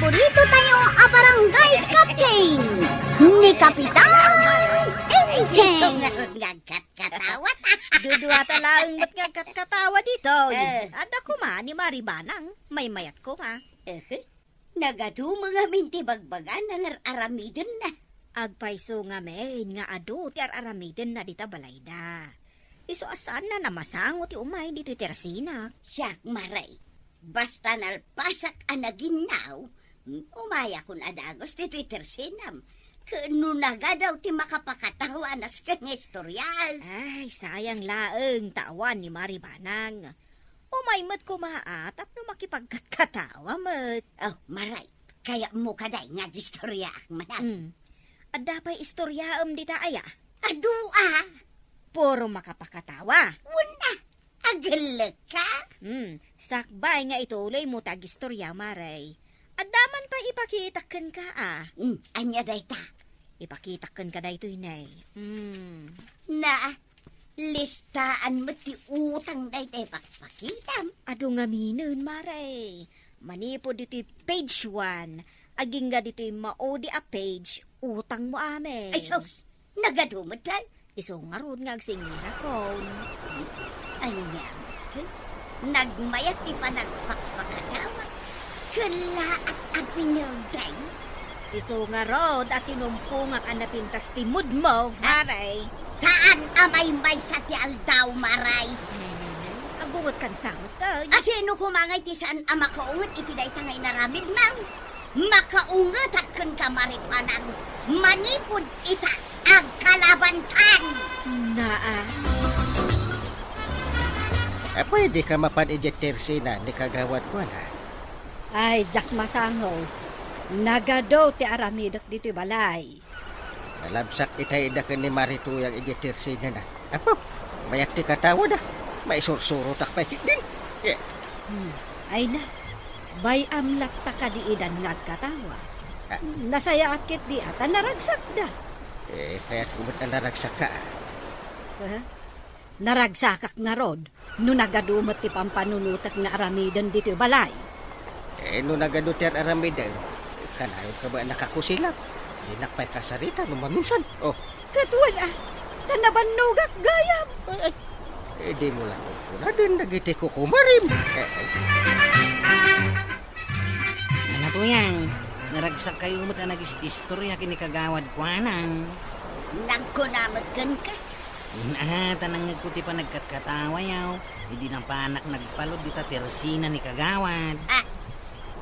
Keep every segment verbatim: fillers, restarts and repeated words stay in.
Burrito tayo a barangay captain ni Kapitan Enteng. Nga agkatkatawat. Duduata laeng met nga agkatkatawa ditoy. Eh. Adda koma ni Maribanang, maymayat koma. Eh, nagadu ngamin ti bagbagana nga ar-aramidenna. Agpayso ngamin nga adu ti ar-aramidenna dita balayda. Isu a saanna a masango ti umay ditoy tersinak. Siak, Maray, basta nalpasak a naginnaw, umayakon a dagus ditoy tersinam. Ken no nagadu ti makapakatawa a nasken nga istorya. Ay, sayang laeng ta awan ni Maribanang. Umay met koma a tapno makipagkatkatawa met. Oh, Maray, kayatmo kadi nga agistoryaak manen? Mm. Adda pay istoryaem dita aya? Adu a. Puro makapakatawa. Wen a. Agellekka? Hmm, sakbay nga ituloymo ti agistorya, Maray. Adda man pay ipakitak kenka a. Hmm, ania dayta? Ipakitak kenka daytoy, Nay. Hmm. Na, listaan met ti utang dayta ipakpakitam. Adu ngaminen, Maray. Manipud ditoy page one, agingga ditoy maudi a page, utangmo amin. Ay, sus! Nagadu met, ay? Isu ngarud nga agsingirakon. Ania met? Nagmayat ti panagpakpakatawa. Kellaat a pinirdi. Isu ngarud a tinumpongak a napintas ti moodmo, Maray. Saan a maymaysa ti aldaw, Maray. Agungetkan sa met, ay. A sino koma ngay ti saan a makaunget iti dayta nga inaramidna? Makaungetak kenka, Maribanang, manipud ita agkalabantan. Naa. Apay, dika mapan idiay tersina ni kagawad kuana? Ay, diak masango. Nagadu ti aramidek ditoy balay. Nalabsak itay ida ken ni Mari Tuyang idiay tersinana. Apo, mayat ti katawada. Maisursurotak pay ketdin. Eh. Hmm. Ay na, bay-am latta kadi idan nga agkatawa. Ah. Nasayaat ketdi a ta naragsakda. Eh, kayatko met a naragsakka, ah. Huh? Naragsakak ngarud no nagadu met ti pampanunotek nga aramiden ditoy balay. Eh, no nagadu ti ar-aramiden, kanayonka met a nakakusilak. Dinak pay kasarita no maminsan. Oh. Ket wen a, ta nabannogak gayam. Ay, ay. Eh, dimo la kunkunaden dagiti kukumarim. Eh, ay. Nana Tuyang, naragsakkayo met a nagis-istorya ken ni Kagawad kuanang. Nagkuna met kenka. Wen a, ta nangngegko ti panagkatkatawayo, idi napanak nagpalud dita tersina ni Kagawad. Ah,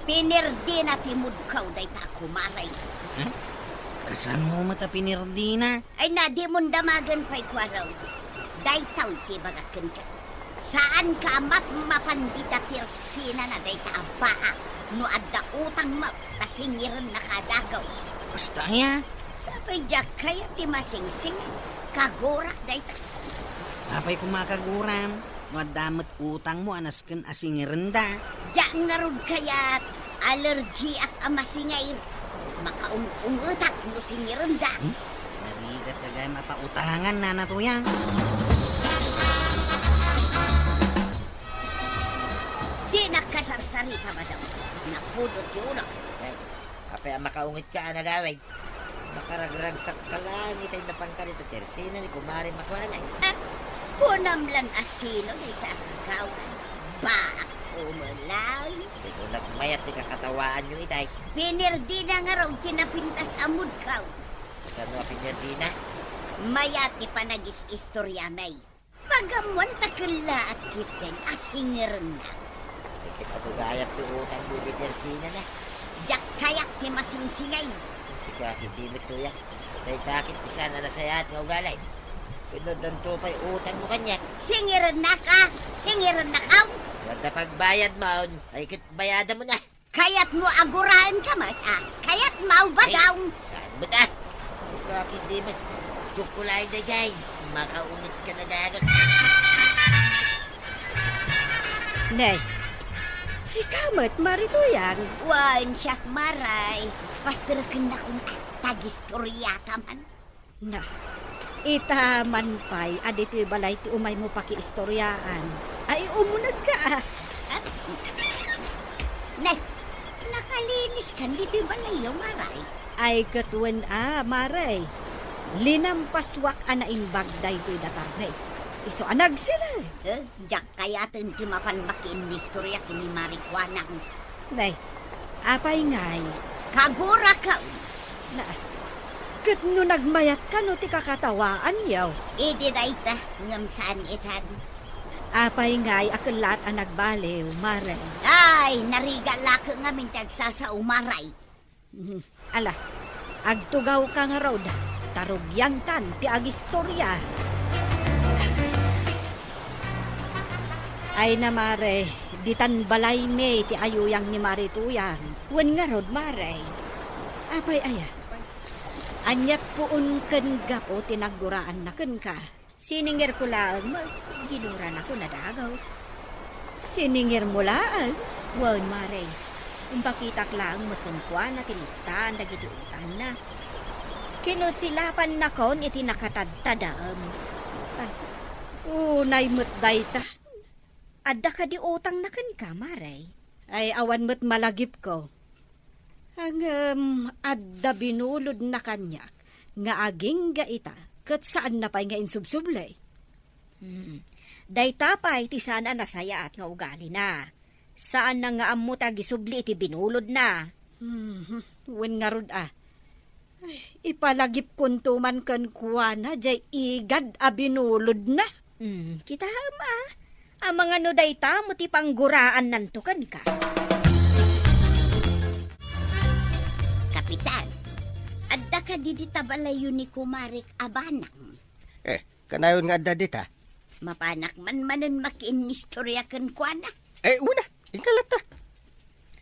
pinirdina ti moodko dayta a kumaray. Huh? Kasano met a pinirdina? Ay na, dimon damagen pay kuarem. Daytoy ti ibagak kenka. Saanka a mapmapan dita tersinana dayta a baa no adda utangmo ta singirennaka a dagus. Kasta aya? Sapay diak kayat ti masingsingir. Kagurak dayta. Apay koma a kaguram no adda met utangmo a nasken a singirenda? Diak ngarud kayat, allergiak a masingir. Makaung-ungetak no singirenda. Hmm? Narigat ka gayam a pautangan, Nana Tuyang. Dinak kasarsarita, madam. Napudot ti ulok. Eh, apay a makaungetka a nagawid? Makaragragsakka laeng itay napanka dita tersina ni Kumare Makuanay. Ah, kunam lan a sino dayta a kakawan? Baak umelan. Di ko nagmayat ti kakatawaanyo itay. Pinirdina ngarud ti napintas a moodko. Kasano a pinirdina? Mayat ti panagis-istoriamay. Pagammon ta kellaat ketdin a singirennak. Ket adu gayam ti utangmo iti tersinana. Diak kayat ti masingsingir. Sika ketdi met, Tuyang. Dayta ket ti saan a nasayaat nga ugalim. Ket no addanto pay utangmo kaniak. Singirennaka, singirennak. Wen ta pagbayadmon, ay ket bayadamon a. Kayatmo a guraenka met, a? Kayatmo, badaw? Ay, saan met, a? Bakit di met? Joke ko laeng daydiay. Makaungetka a nagawid. Ne, sika met, Mari Tuyang? Wen, siak, Maray. Pasterekennak, a, ta agistoriata man. Na, ita man pay a ditoy balay ti umaymo pakiistoriaan. Ay, umunegka, a. Ne, naka, Nalinis kan ditoy balayyo, Maray? Ay, ket wen a, Maray. Linampasuak a naimbag daytoy datarne. Isu a nagsila. Eh, diak kayaten ti mapan makiinnistorya ken ni Mari Kuanang. Nay, apay ngay? Kagurakaw. Na, ket no nagmayat kano ti kakatawaanyo? Idi dayta, ngem saan itan. Apay ngay a kellaat a nagbaliw, Maray? Ay, narigat la ngamin ti agsasao, Maray. Mhm. Ala, agtugawka ngarud, ta rugiantan ti agistorya. Ay na, Maray, ditan balaymi ti ayuyang ni Mari Tuyang. Wen ngarud, Maray. Apay aya? Aniat puon ken gapu ti nagguraanna kenka? Siningirko laeng met, ginuranakon a dagus. Siningirmo laeng? Wen, Maray. Impakitak laeng met kenkuana ti listaan dagiti utangna. Kinusilapannakon iti nakatadtadem. Ah, unay met dayta. Adda kadi utangna kenka, Maray? Ay, awan met malagipko. Ngem adda binulodna kaniak nga agingga ita, ket saanna pay nga insubsubli. Hmm. Dayta pay ti saan a nasayaat nga ugalina. Saanna nga ammo ti agisubli iti binulodna. Hmm, wen ngarud a. Ay, ipalagipkonto man kenkuana jay igad a binulodna. Hmm, kitaem a. Amangan no dayta met ti pangguraannanto kenka. Kapitan, adda kadi dita balayyo ni Kumarik a Banang? Eh, kanayon nga adda dita? Mapanak man manen makiinnistorya kenkuana. Eh, una, inka latta.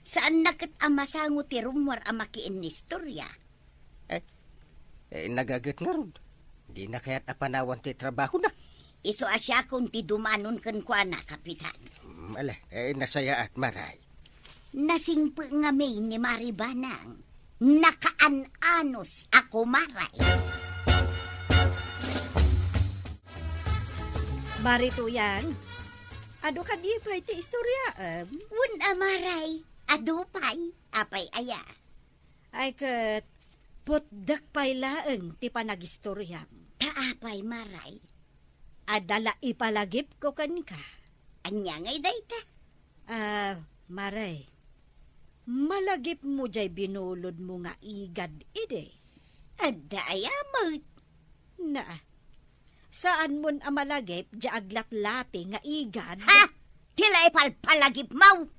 Saanna ket a masango ti rummuar a makiinnistorya. Eh, eh, nagaget ngarud. Dina kayat a panawan ti trabahona. Isu a siakon ti dumanon kenkuana, Kapitan. Mm, ala, eh, nasayaat, Maray. Nasingpet ngamin ni Mari Banang. Nakaan-anos a kumaray. Mari Tuyang, adu kadi pay ti istoryaem? Wen a, Maray, adu pay. Apay aya? Ay ket, putdek pay laeng ti panagistoriam. Ta apay, Maray? Adda la ipalagipko kenka. Ania ngay dayta? Ah, Maray, malagipmo jay binulodmo nga igad idi? Adda aya met? Naa, saanmon a malagip jay aglatlati nga igad? Ha? Ti la ipalpalagipmo?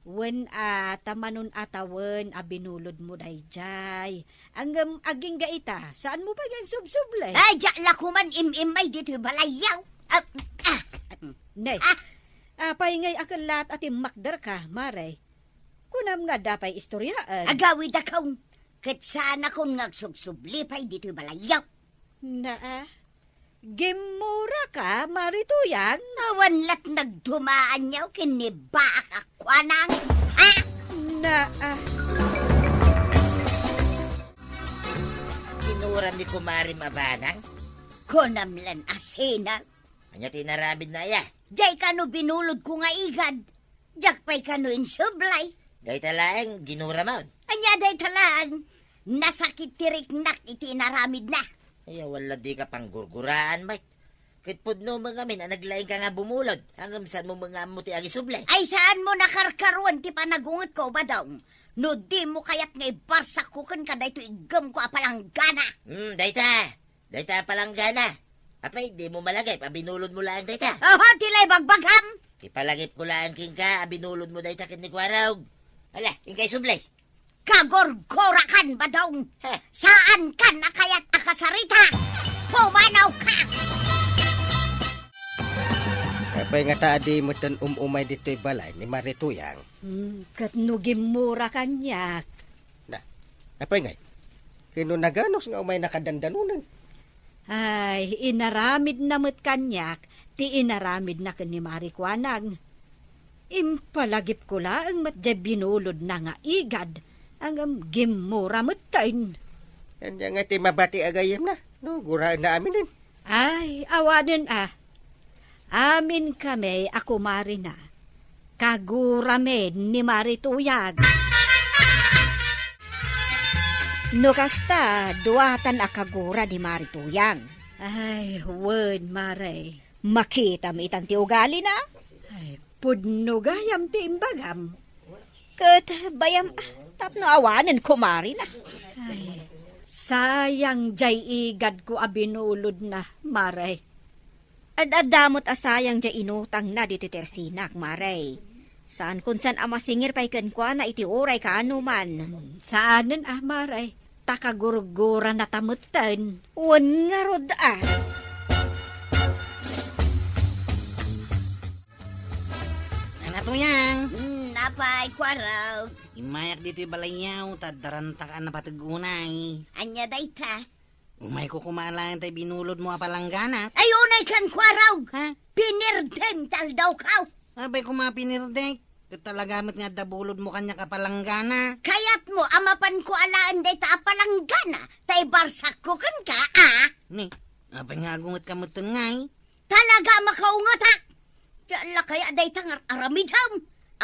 Wen a, ta manon a tawen a binulodmo dayjay. Ngem agingga ita, saanmo pay nga insubsubli? Ay, diak la koman im-immay ditoy balayyo. Ah, ah. Nay, ah, apay ngay a kellaat a timmakderka, Maray? Kunam nga adda pay istoryaen. Agawidakon, ket saanakon nga agsubsubli pay ditoy balayyo. Naa, gimmuraka, Mari Tuyang? Awan lat nagdumaanyo ken ni baak a kuanang, ha? Naa. Ginuram ni kumarim a Banang? Kunam lan a sino? Ania ti inaramidna aya? Jay kano binulodko nga igad. Diak pay kano insubli. Dayta laeng, ginuramon. Ania dayta laeng? Nasakit ti riknak iti inaramidna. Ay, awan la dika panggurguraan, met. Ket pudno met ngamin a naglaingka nga bumulod, ngem saanmo met nga ammo ti agisubli. Ay, saanmo a karkaruan ti panagungetko, Badong. No dimo kayat nga ibarsakko kenka daytoy iggemko a palanggana. Hmm, dayta. Dayta a palanggana. Apay, dimo malagip a binulodmo laeng dayta? Oho, ti la ibagbagam. Ipalagipko laeng kenka a binulodmo dayta ken ni Kuarog. Ala, inka isubli. Kagurgurakan, Badong. Ha? Saankan a kayat a kasarita. Pumanawka! Apay ngata a di metten um-umay ditoy balay ni Mari Tuyang? Hmm, ket no gimmura kaniak. Na, apay ngay? Ken no naganos nga umayna kadandanonen? Ay, inaramidna met kaniak ti inaramidna ken ni Mari Kuanang. Impalagipko laeng met jay binulodna nga igad, ngem gimmura metten. Ania nga ti mabati a gayyemna no guraenna aminen? Ay, awanen a. Amin kami a kumarina. Kaguramin ni Mari Tuyag. No kasta, duatan a kagura ni Mari Tuyang. Ay, wen, Mare. Makitam itan ti ugalina. Ay, pudno gayam ti imbagam. Ket bayam, ah, tapno awanen kumarina. Ay, sayang jay igadko a binulodna, Mare. Ad-adda met a sayang jay inutangna ditoy tersinak, Mare. Saan kun saan a masingir pay kenkuana iti uray kaano man. Saanen a, Mare. Ta kagurgurana ta metten. Wen ngarud a. Nana Tuyang. Mm, apay, Kuarog? Immayak ditoy balayyaw, ta adda rantak a napateg unay. Ania dayta? Umayko koma alaen tay binulodmo a palanggana. Ay, unay kan, Kuarog! Ha? Pinirdem ti aldawko! Apay koma pinirdek? Ket talaga met nga adda bulodmo kaniak a palanggana. Kayatmo a mapanko alaen dayta a palanggana, ta ibarsakko kenka, a? Ni, apay nga agungetka metten ngay? Talaga a makaungetak! Ti alla kaya dayta nga ar-aramidem?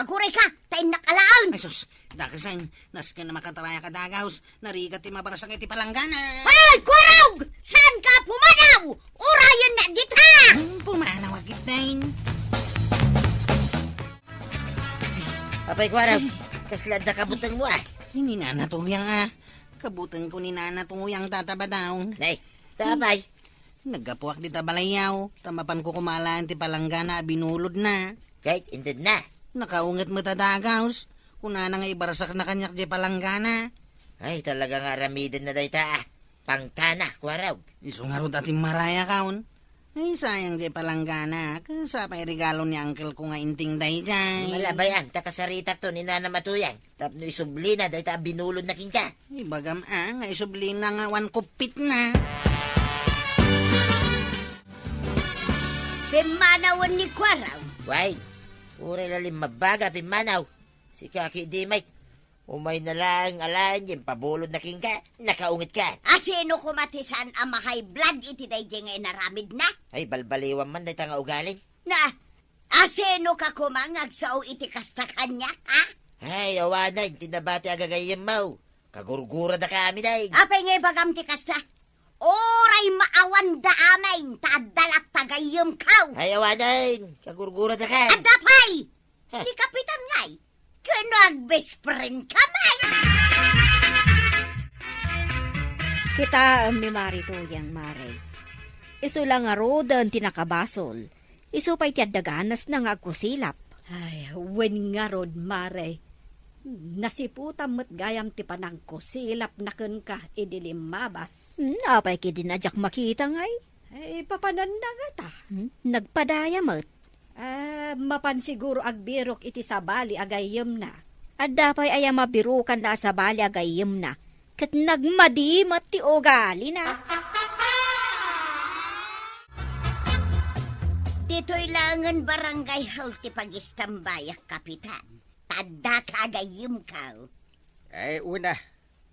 Agurayka, ta innak alaen! Ay sus, dakes, nasken a makatarayak a dagaws, narigat ti mabarsak iti palanggana. Ay, Kuarog! Saanka a pumanaw? Urayennak dita! Hmm, pumanaw a ketdin. Apay, Kuarog, kasla adda kabutengmo, a? Ni Nana Tuyang, a. Kabutengko ni Nana Tuyang, Tata Badong. Nay, ta apay? Naggapuak dita balayyaw, ta mapanko koma alaen ti palanggana a binulodna. Ket intedna? Nakaunget met a dagaws. Kunana nga ibarsakna kaniak diay palanggana. Ay, talaga nga aramidenna dayta, a. Pangtana, Kuarog. Isu ngarud a timmarayakon. Ay, sayang diay palanggana. Ket sa pay regalo ni uncle ko nga inting daydiay. Malabay-an, ta kasaritakto ni Nanam a Tuyang. Tapno isublina dayta a binulodna kenka. Ibagam a, nga isublina nga awan kuppitna. Pimmanawen ni Kuarog. Way, uray la limmabbaga pimmanaw. Sika ketdi met. Umayna laeng alaen nga impabulodna kenka, nakaungetkan. A sino koma ti saan a ma-high blood iti daydiay nga inaramidna? Ay, balbaliwan man dayta nga ugalim. Na, a sinoka koma nga agsao iti kasta kaniak, a? Ay, awanen ti nabati a gagayyemmo. Kagurguradaka amin, ay. Apay nga ibagam ti kasta? Uray maawanda amin, ta adda latta gayyemko. Ay, awanen, kagurguradaka. Adda pay! Ha? Ni Kapitan ngay, ken no ag-best friend ka met. Kitaem ni Mari Tuyang, Mare. Isu la ngaruden ti nakabasol. Isu pay ti adda ganasna nga agkusilap. Ay, wen ngarud, Mare. Nasiputam met gayam ti panangkusilapna kenka idi limmabas. Hmm, apay ketdin a diak makita ngay? Ay, papananna ngata. Hmm, nagpadaya met. Ah, mapan siguro agbirok iti sabali a gayyemna. Adda pay aya mabirokanna a sabali a gayyemna, ket nagmadi met ti ugalina. Ditoy laengen Barangay Hall ti pagistambayak, Kapitan. Ta addaka a gayyemko. Ay, una.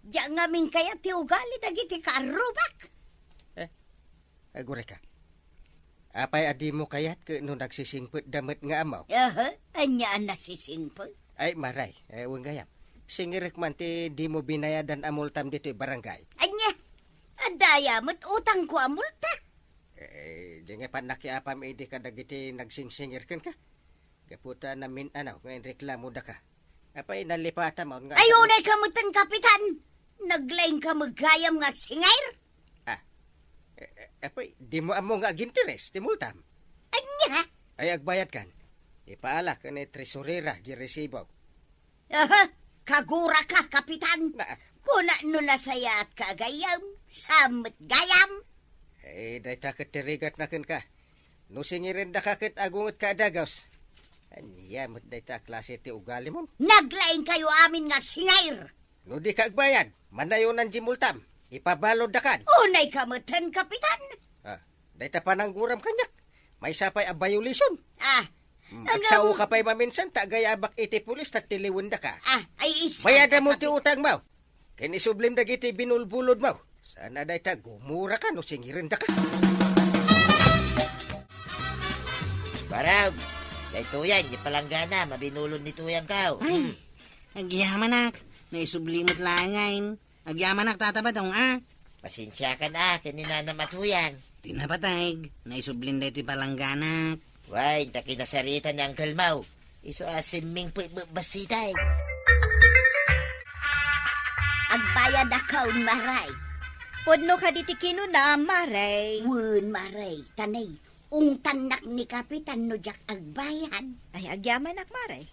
Diak ngamin kayat ti ugali dagiti kaarrubak. Eh, Agurayka. Apay a dimo kayat ket no nagsisingpetda met nga ammo? Aha, ania a nasisingpet? Ay, Mare, eh, wen gayam. Singirek man ti dimo binayadan a multam ditoy barangay. Ania? Adda aya met utangko a multa? Eh, di nga panakiapam idi kadagiti nagsingsingir kenka. Gapu ta namin-anaw nga inreklamodaka. Apay, nalipatam nga... Ay, unayka metten, Kapitan! Naglaingka met gayam nga agsingir? Ah. Eh, eh, apay, dimo ammo nga aginteres ti multam? Ania? Ay, agbayadkan. Ipaala ken ni tresurera di resibo. Aha, kaguraka, Kapitan. Na- Kuna no nasayaatka a gayyem, saan met gayam. Eh, dayta ket ti rigatna kenka. No singirendaka ket agungetka a dagaws. Ania met dayta a klase ti ugalimon? Naglaingkayo amin nga agsingir! No dika agbayad, manayonan di multam. Ipabaluddakan. Unayka metten, Kapitan. Ah, dayta panangguram kaniak. Maysa pay a violation. Ah, mm, agsaoka pay maminsan ta agayabak iti pulis ta tiliwendaka. Ah, ay, isa. Bayadamon ti utangmo. Ken isublim dagiti binulbulodmo. Saan a dayta gumuraka no singirendaka. Barog, daytoyen, di palanggana, mabinulod ni Tuyangko. Ay, hmm. Agyamanak, naisubli met laeng ngay. Agyamanak, Tata Badong, a. Pasensiakan a, ken ni Nana Matuyang. Ti napateg, naisublin daytoy palangganak. Wen, ta kinasaritan ni Uncle Mau. Isu a simming put-, bu-, basitay. Agbayadakon, Mare. Pudno kadi ti kinuna, Mare. Wen, Mare, ta nay, ungtannak ni Kapitan no diak agbayad. Ay, agyamanak, Mare.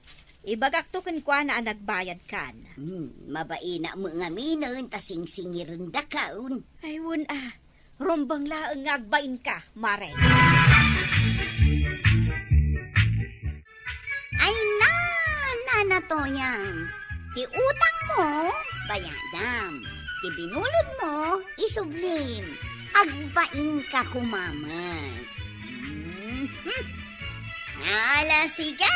Ibagakto kenkuana a nagbayadkan. Hmm, mabainak met ngaminen ta singsingirendakon. Ay, wen a. Rumbeng laeng nga agbainka, Mare. Ay na, Nana Toyang, ti utangmo, bayadam. Ti binulodmo, isublim. Agbainka koma met. Mhm. Ala, sige.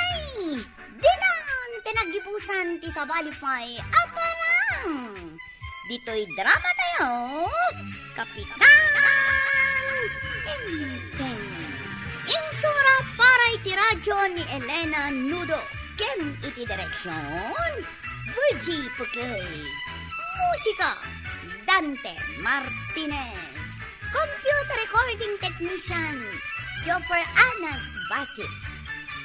Dinan ti naggibusan ti sabali pay a parang. Ditoy drama tayo, Kapitan Enteng. Insura para iti radyo ni Elena Nudo ken iti direksyon, Virgie Pekey. Musika, Dante Martinez. Computer recording technician, Jopper Anas Basit.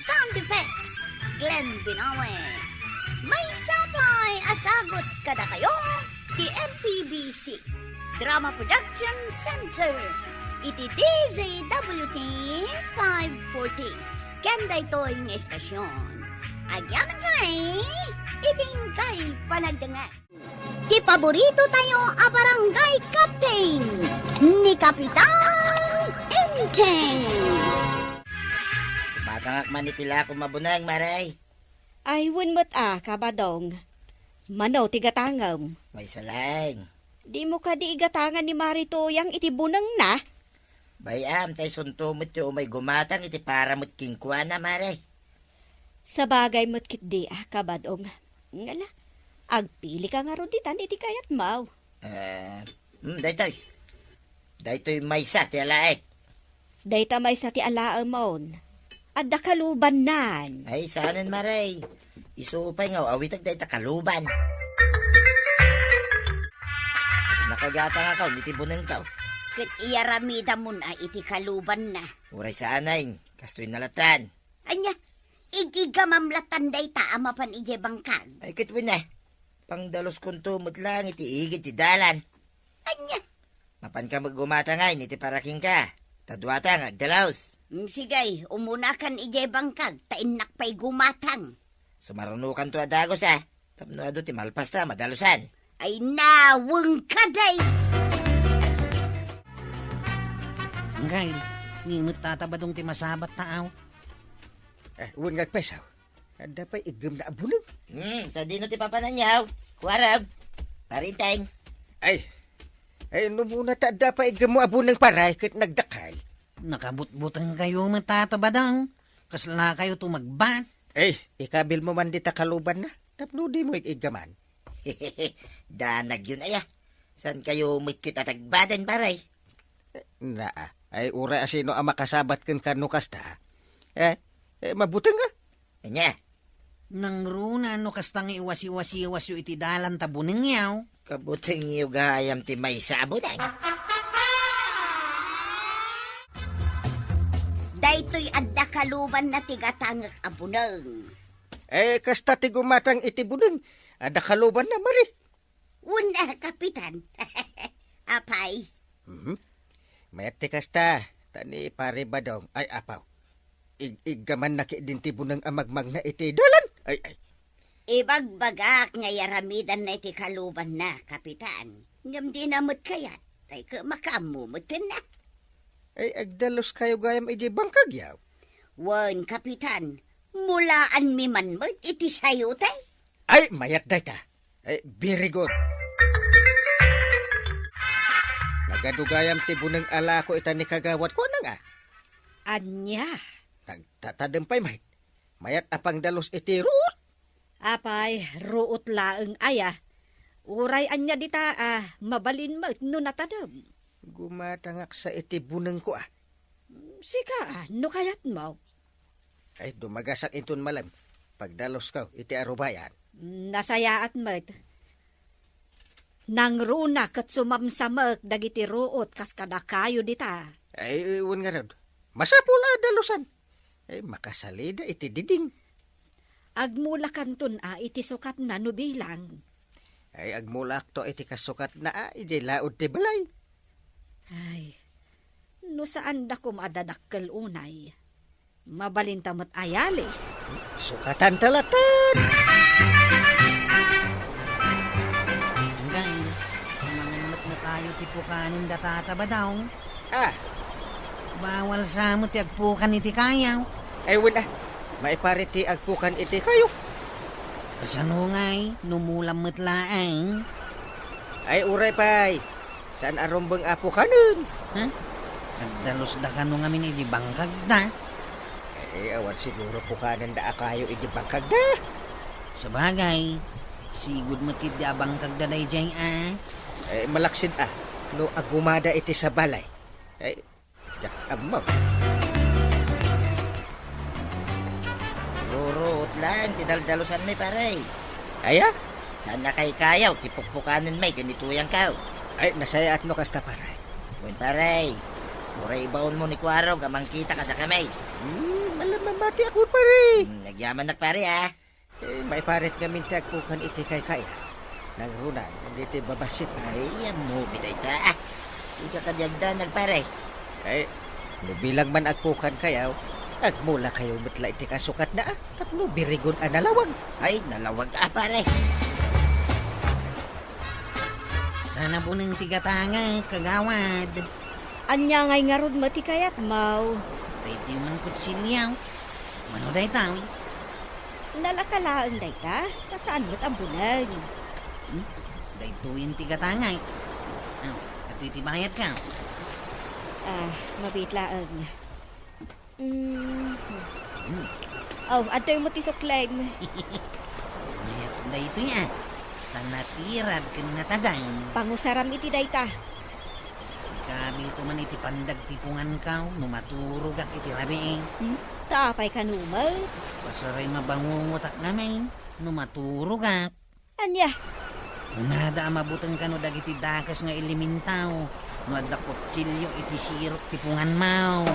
Sound effects, Glenn Binawe. Maysa pay a sagut kadakayo ti M P B C Drama Production Center iti D Z W T five forty. Ken daytoy nga istasyon, agyamankami iti inkay panagdengngeg. Ti paborito tayo a barangay captain, ni Kapitan Enteng. Matangak man iti lako mabuneng, Mare. Ay, wen met a, Kabadong. Mano ti gatangem? Maysa laeng. Dimo kadi igatangan ni Mare Toyang iti bunengna? Bay-am, ta isunto met ti umay gumatang iti para met kenkuana, Mare. Sabagay met ketdi a, Kabadong. Ngala, agpilika ngarud ditan iti kayatmo. Eh, hmm, daytoy. Daytoy maysa ti alaek. Dayta maysa ti alaemon. Adda kalubannan. Ay, saanen, Mare. Isu pay nga awitek dayta kaluban. Nakagatangakon iti bunengko. Ket iyaramidamon a iti kalubanna. Uray saanen, kastoy nalatan. Ania, igigamam latan dayta a mapan idiay bangkag? Ay, ket wen a. Pangdaluskonto met laeng iti igid ti dalan. Ania? Mapanka met gumatang iti para kenka. Ta duata nga agdalus. Mm, sige, umunakan idiay bangkag, ta innak pay gumatang. Sumarunokanto a dagus, a. Tapno adu ti malpasta a madalusan. Ay, nawengka, day! Anggail, ni met Tata Badong ti masabat ta, aw. Eh, wen nga agpayso. Adda pay iggemna a buneng. Hmm, sadino ti papananyaw? Kuarag. Parinteng. Ay. Ay, no muna ta adda pay iggemmo a buneng, Pare, ket nagdakkel. Nakabutbutengkayo met, Tata Badong. Kaslakayo tumagbat. Ay, ikabilmo man dita kalubanna. Tapno dimo ig-iggaman. Danagyon aya. Saankayo met ket a tagbaden, Pare? Naa, ay uray a sino a makasabat kenka no kasta. Eh, eh, mabuteng a. Ania? Nangruna no kasta nga iwasiwasiwasyo iti dalan ta bunengyo. Kabutengyo gayam ti maysa a buneng. Daytoy adda kalubanna ti gatangek a buneng. Eh, kasta ti gumatang iti buneng, adda kalubanna, Mare. Wen a, Kapitan. Apay? Mhm. Mayat ti kasta, ta ni Pare Badong, ay, apaw. Ig-, iggamanna ketdin ti buneng a magmagna iti dalan. Ay, ay. Ibagbagak nga iyaramidanna iti kalubanna, Kapitan. Ngem dina met kayat, tay ket makaammo metten a. Ay, agdaluskayo gayam idiay bangkagyo. Wen, Kapitan, mulaanmi man met iti sayote. Ay, mayat dayta. Ay, very good. Nagadu gayam ti buneng a lako ita ni Kagawad, kuana nga. Ania? Nagtatadem pay met. Mayat a pangdalus iti ruot. Apay, ruot laeng aya. Uray ania dita a mabalin met no natadem. Gumatangak sa iti bunengko a. Sika a, no kayatmo. Ay, dumagasak inton malem. Pagdalusko iti arubayan. Nasayaat met. Nangruna ket sumamsamek dagiti ruot kas kadakayo dita. Ay, wen ngarud. Masapul a dalusan. Ay, makasalida iti diding. Agmulakanton a iti sukatna no bilang. Ay, agmulakto iti kasukatna a idiay laod ti balay. Ay, no saanda koma a dadakkel unay, mabalinta met a yalis. Sukatanta latta. Ngay, mangan met no kayo ti pukanen da Tata Badong. Ah. Bawal sa met ti agpukan iti kayo. Ay, wen a. Maiparit ti agpukan iti kayo. Kasano ngay, no mulam met laeng? Ay, uray pay. Saan a rumbeng a pukanen? Ha? Agdalusda kano ngamin idi bangkagda? Eh, awan siguro pukanenda a kayo idi bangkagda. Sabagay, sigud met ketdi a bangkagda daydiay a. Eh, malaksid a, no agumada iti sa balay. Eh, Diak ammo. Ruruot laeng ti daldalusanmi, pare. Aya? Saan a kaykayaw ti pukpukanen mi ken ni tuyangko? Ay, nasayaat no kasta, pare. Wen, pare. Uray ibaonmo ni Kuarog a mangkita kadakami. Hmm, alam mamati ako, pare. Hmm, nagyamannak, pare, ah. Eh, maiparit ngamin ti agpukan iti kaykaya. Nangruna, dagiti babassit. Ay, ammo, bitay ta. Ika kadi agdanag, pare. Eh, no bilang man agpukan kayo, agmula kayo met la iti kasukatna, ah. Tapno birigon a nalawag. Ay, nalawag, ah, pare. Sana buneng ti gatangek, kagawad. Ania ngay ngarud met ti kayatmo? Daytoy man kutsilio. Mano dayta, uy? Nalaka laeng dayta, ta saan met a buneng. Hmm? Daytoyen ti gatangay. Aw, adtoy ti bayadko. Ah, mabiit laeng. Mm. Hmm. Aw, adtoy met ti suklem. Mayat daytoy, ah. Ta natirad ken natadem. Pangusaram iti dayta. Ikabito man iti pandagtipunganko no maturogak iti rabii. Hmm? Ta apay kano met? Pasaray mabangungotak ngamin no maturogak. Ania? Kunada a mabuteng kano dagiti dakes nga elementaw no adda kutsilio iti sirok ti punganmo.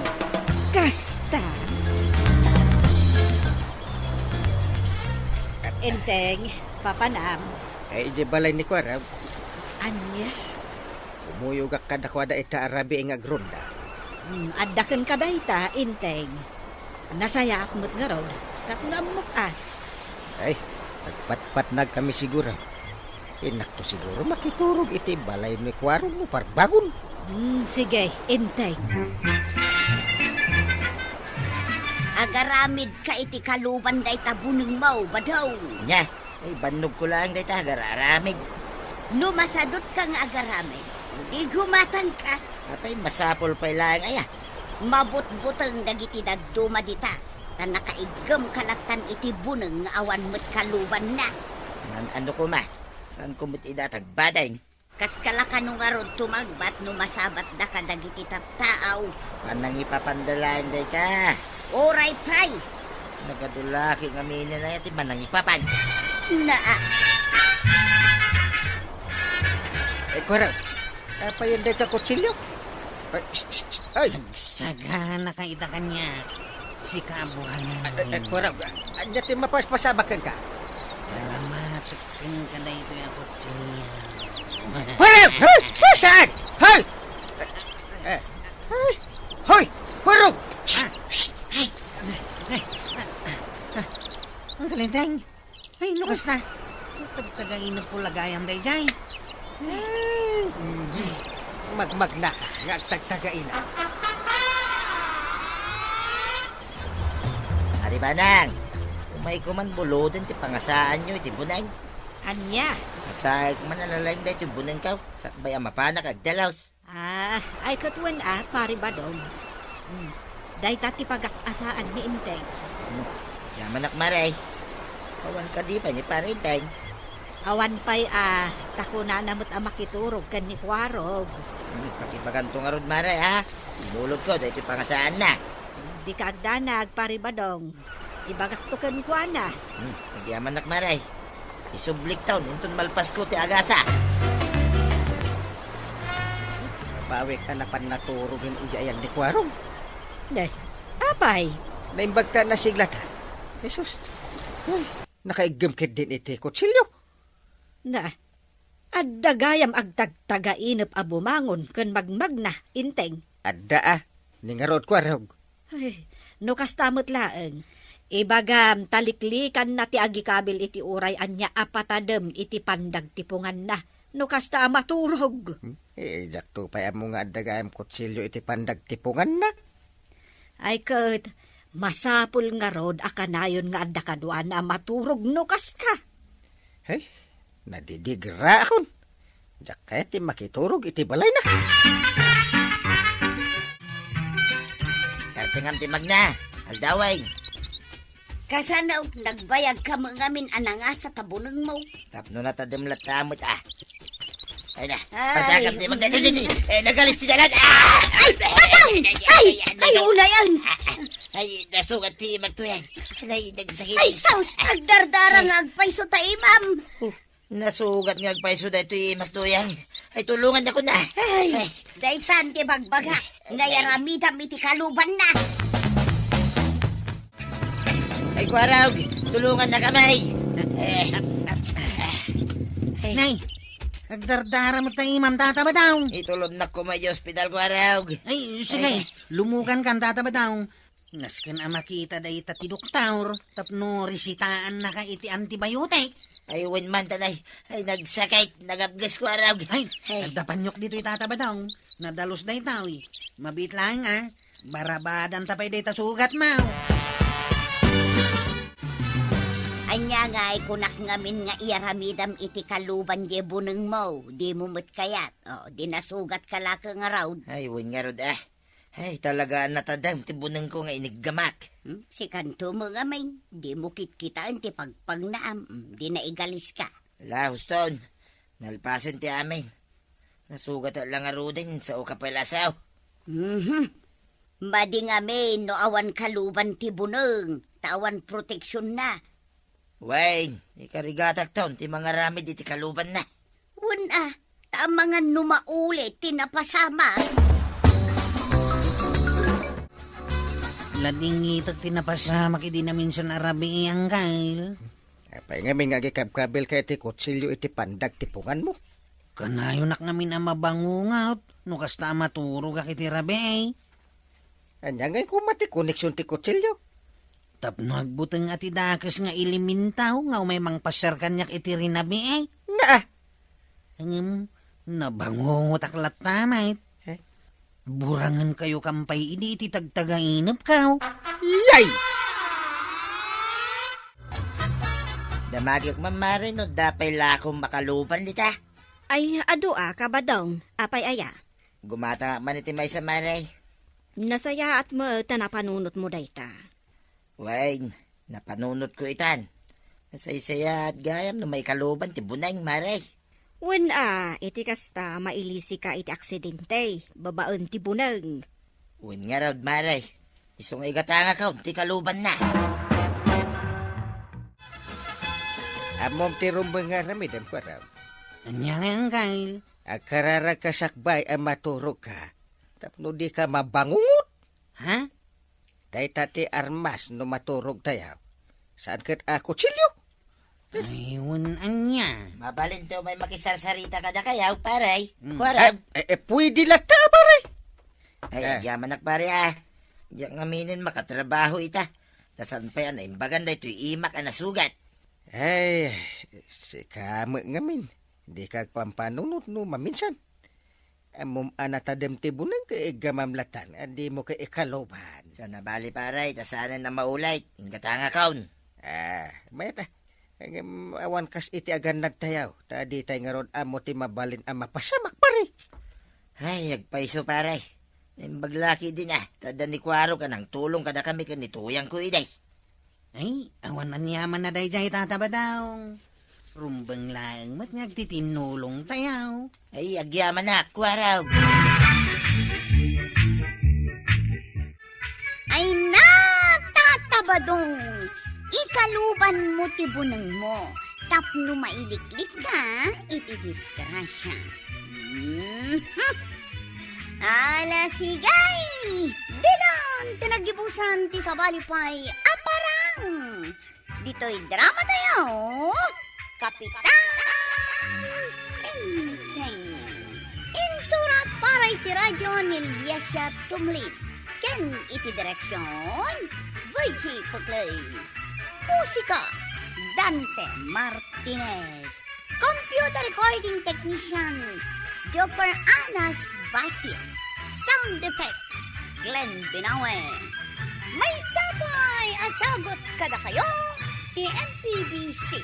Kasta. Enteng, papanam. Ay, idiay balay ni Kuarog. Ania? Kumuyogak kadakuada ita a rabii nga agronda. Hmm, adda kenka dayta, Enteng. Nasayaat met ngarud, tapno ammok a. Ay, agpatpatnag kami siguro. Innakto siguro makiturog iti balay ni Kuarog no parbangon. Hmm, sige, Enteng. Agaramidka iti kaluban dayta bunengmo, Badong. Nia, Ay, bannogko laeng dayta agar-aramid. No masadutka nga agaramid, di gumatangka. Apay, masapul pay laeng aya? Mabutbuteng dagiti dadduma dita, ta nakaiggem ka lattan iti buneng nga awan met kalubanna. Ngan-ano koma, saanko met ida tagbadeng? Kaskala kano ngarud tumagbat no masabatda kadagiti tattaaw? Manangipapanda laeng dayta. Uray pay! Nagadulaki ngamin aya ti manangipapan. Naa. Ay, Kuarog. Apayen dayta kutsilio? Ay, shh, shh, shh, ay. Agsagana ka ita kaniak. Sika a burangen. Ay, ay, Kuarog. Ania ti mapaspasabak kenka? Aramatek Kenka daytoy a kutsilio. Hoy! Hoy! Hoy! Saan? Hoy! Eh, eh. Hoy! Hoy! Hoy, Rog! Shh! Ah! Shh! Shh! Ay! Ay! Ah! Ah! Ang kalinteng! Ay, lukas na! Tagtagainagko la gayam daydiay. Ay! Magmagnaka nga agtagtagaina. Ari Banang, umayko man buloden ti pangasaanyo iti buneng. Ania? Masaek man a lalaing daytoy bunengko, sakbay a mapanak agdalos. Ah, ay ket wen a, Pari Badong. Hmm, dayta ti pagas-asaan ni Enteng. Hmm, yamanak, Mare. Awan kadi pay ni Pari Enteng? Awan pay a, ta kunana met a makiturog ken ni Kuarog. Hmm, pakibaganto ngarud, Mare, ha? Inulodko daytoy pangasaanna. Dika agdanag, Pari Badong. Ibagakto kenkuana. Hmm, agyamanak, Mare. Isublikton inton malpasko ti agasa. pawik a napan naturogen idiay ayan ni Kuarog. Day, apay? Naimbag ta nasiglatan. Jesus. Uy, nakaiggem ketdin iti kutsilio. Na, adda gayam agtagtagainep a bumangon ken magmagna, Inteng. Adda a, ni ngarud Kuarog. Ay, no kasta met laeng, ibagam, taliklikanna ti agikabil iti uray ania a patadem iti pandagtipunganna, no kasta a maturog. Hmm? Eh, diakto pay ammo nga adda gayam kutsilio iti pandagtipunganna. Ay ket, masapul ngarud a kanayon nga adda kaduana a maturog no kasta. Hey, nadidigraakon. Diak kayat ti makiturog iti balayna. Kartengam ti magna, aldawen. Kasano, nagbayag ka met ngamin a nangasa ta bunengmo? Tapno natadem latta met a. Ay na, ay. Pagdagam ti magna, di, di, di. Eh, nagalis ti dalan. Ah! Ay, patang! Ay, ay, ay, ay, ay, ulayan! Ay, nasugat ti imagto yan. Ay, nagsakit. Ay, sus! Agdardara nga agpayso ta imam. Oh, nasugat nga agpayso daytoy imagto yan. Ay, tulongan ako na. Ay, ay. Daytan ti bagbaga nga iyaramidam iti kalubanna. Ay, Kuarog, tulongan na kami. Eh. Nay, agdardara met ta imam, Tata Badong. Itulodnak koma iti ospital, Kuarog. Ay, sige, ay. Lumukan kan, Tata Badong. Nasken a makita dayta ti doktor tapno resitaannaka iti antibiotic. Ay, wen man, tanay. Ay, nagsakit, nagapges, Kuarog. Ay, ay. Adda panyok ditoy, Tata Badong. Nadalus dayta, uy. Mabiit laeng, a. Barabadanta pay dayta sugatmo. Ania ngay kunak ngamin nga iyaramidam iti kaluban diay bunengmo, dimo met kayat. O, di nasugatka laeng ngarud. Ay, wen ngarud, a. Ay, talaga a natadem ti bunengko nga iniggamak. Hmm? Sikanto met ngamin, dimo kitkitaen ti pagpagnaam, hmm, di naigaliska. Ala, huston, nalpasen ti amin. Nasugat la ngaruden, sao ka pay lasaw. Mhm. Madi ngamin no awan kaluban ti buneng, ta awan proteksionna. Wen, ikarigatakton ti mangaramid iti kalubanna. Wen a, ta amangan no maulit ti napasamak. Ladingitek ti napasamak idi naminsan a rabii, Angkel. Apay ngamin nga agikabkabilka iti kutsilio iti pandagtipunganmo? Kanayonak ngamin a mabangungot no kasta a maturogak iti rabii. Ania ngay koma ti koneksion ti kutsilio? Tapno agbuteng a ti dakes nga elemento nga umay mangpasiar kaniak iti rinabii. Naa! Ngem, nabangungotak latta met. Eh? Burangenkayo kan pay idi iti tagtagainepko. Yay! Damagek man, mare, no adda pay lakong makaluban dita. Ay, adu a, Kabadong. Apay aya? Gumatangak man iti maysa, mare. Nasayaat met ta napanunotmo dayta. Wen, napanunotko itan. Nasaysayaat gayam no maikaluban ti buneng, mare. Wen a, iti kasta, mailisika iti aksidente, babaen ti buneng. Wen ngarud, mare. Isu nga igatangakon ti kalubanna. Ammom ti rumbeng nga aramidem, Kuarog. Ania ngay, Angkel? Agkararagka sakbay a maturogka tapno dika mabangungot. Ha? Dayta ti armas no maturogtayo. Saan ket a kutsilio? Ay, wen ania. Mabalinto may makisarsarita kadakayo, pare. Hmm. Kuarog. Eh, eh, eh, pwede latta, pare. Ay, eh. Agyamanak, pare, a. Diak ngaminen makatrabaho ita. Ta saan pay a naimbagan daytoy imak a nasugat. Ay, sika met ngamin. Dika agpampanunot no maminsan. Ammom a natadem ti buneng ket iggamam latan, a dimo ket ikaluban. Saan a bali, pare, ta saanen a maulit. Inggatangakon. Ah, mayat a. Ngem awan kas iti agannadtayo, ta ditay ngarud ammo ti mabalin a mapasamak, pare. Ay, agpayso, pare. Naimbag la ketdin a, ta adda ni Kuarog a nangtulong kadakami ken ni Tuyangko idi. Ay, awan aniaman a daydiay, Tata Badong. Rumbeng laeng met nga agtitinnulongtayo. Ay, agyamanak, Kuarog. Ay na, Tata Badong, ikalubanmo ti bunengmo tapno mailiklika iti disgrasya. Mhm. Ala, sige! Dinan ti naggibusan ti sabali pay a parang. Ditoy drama tayo, Kapitan Enteng. Insurat para iti radio ni Liasia Tumlid. Ken iti direksyon, Virgie Puclay. Musika, Dante Martinez. Computer recording technician, Joper Anas Basil. Sound effects, Glenn Binawe. Maysa pay a sagut kadakayo ti M P B C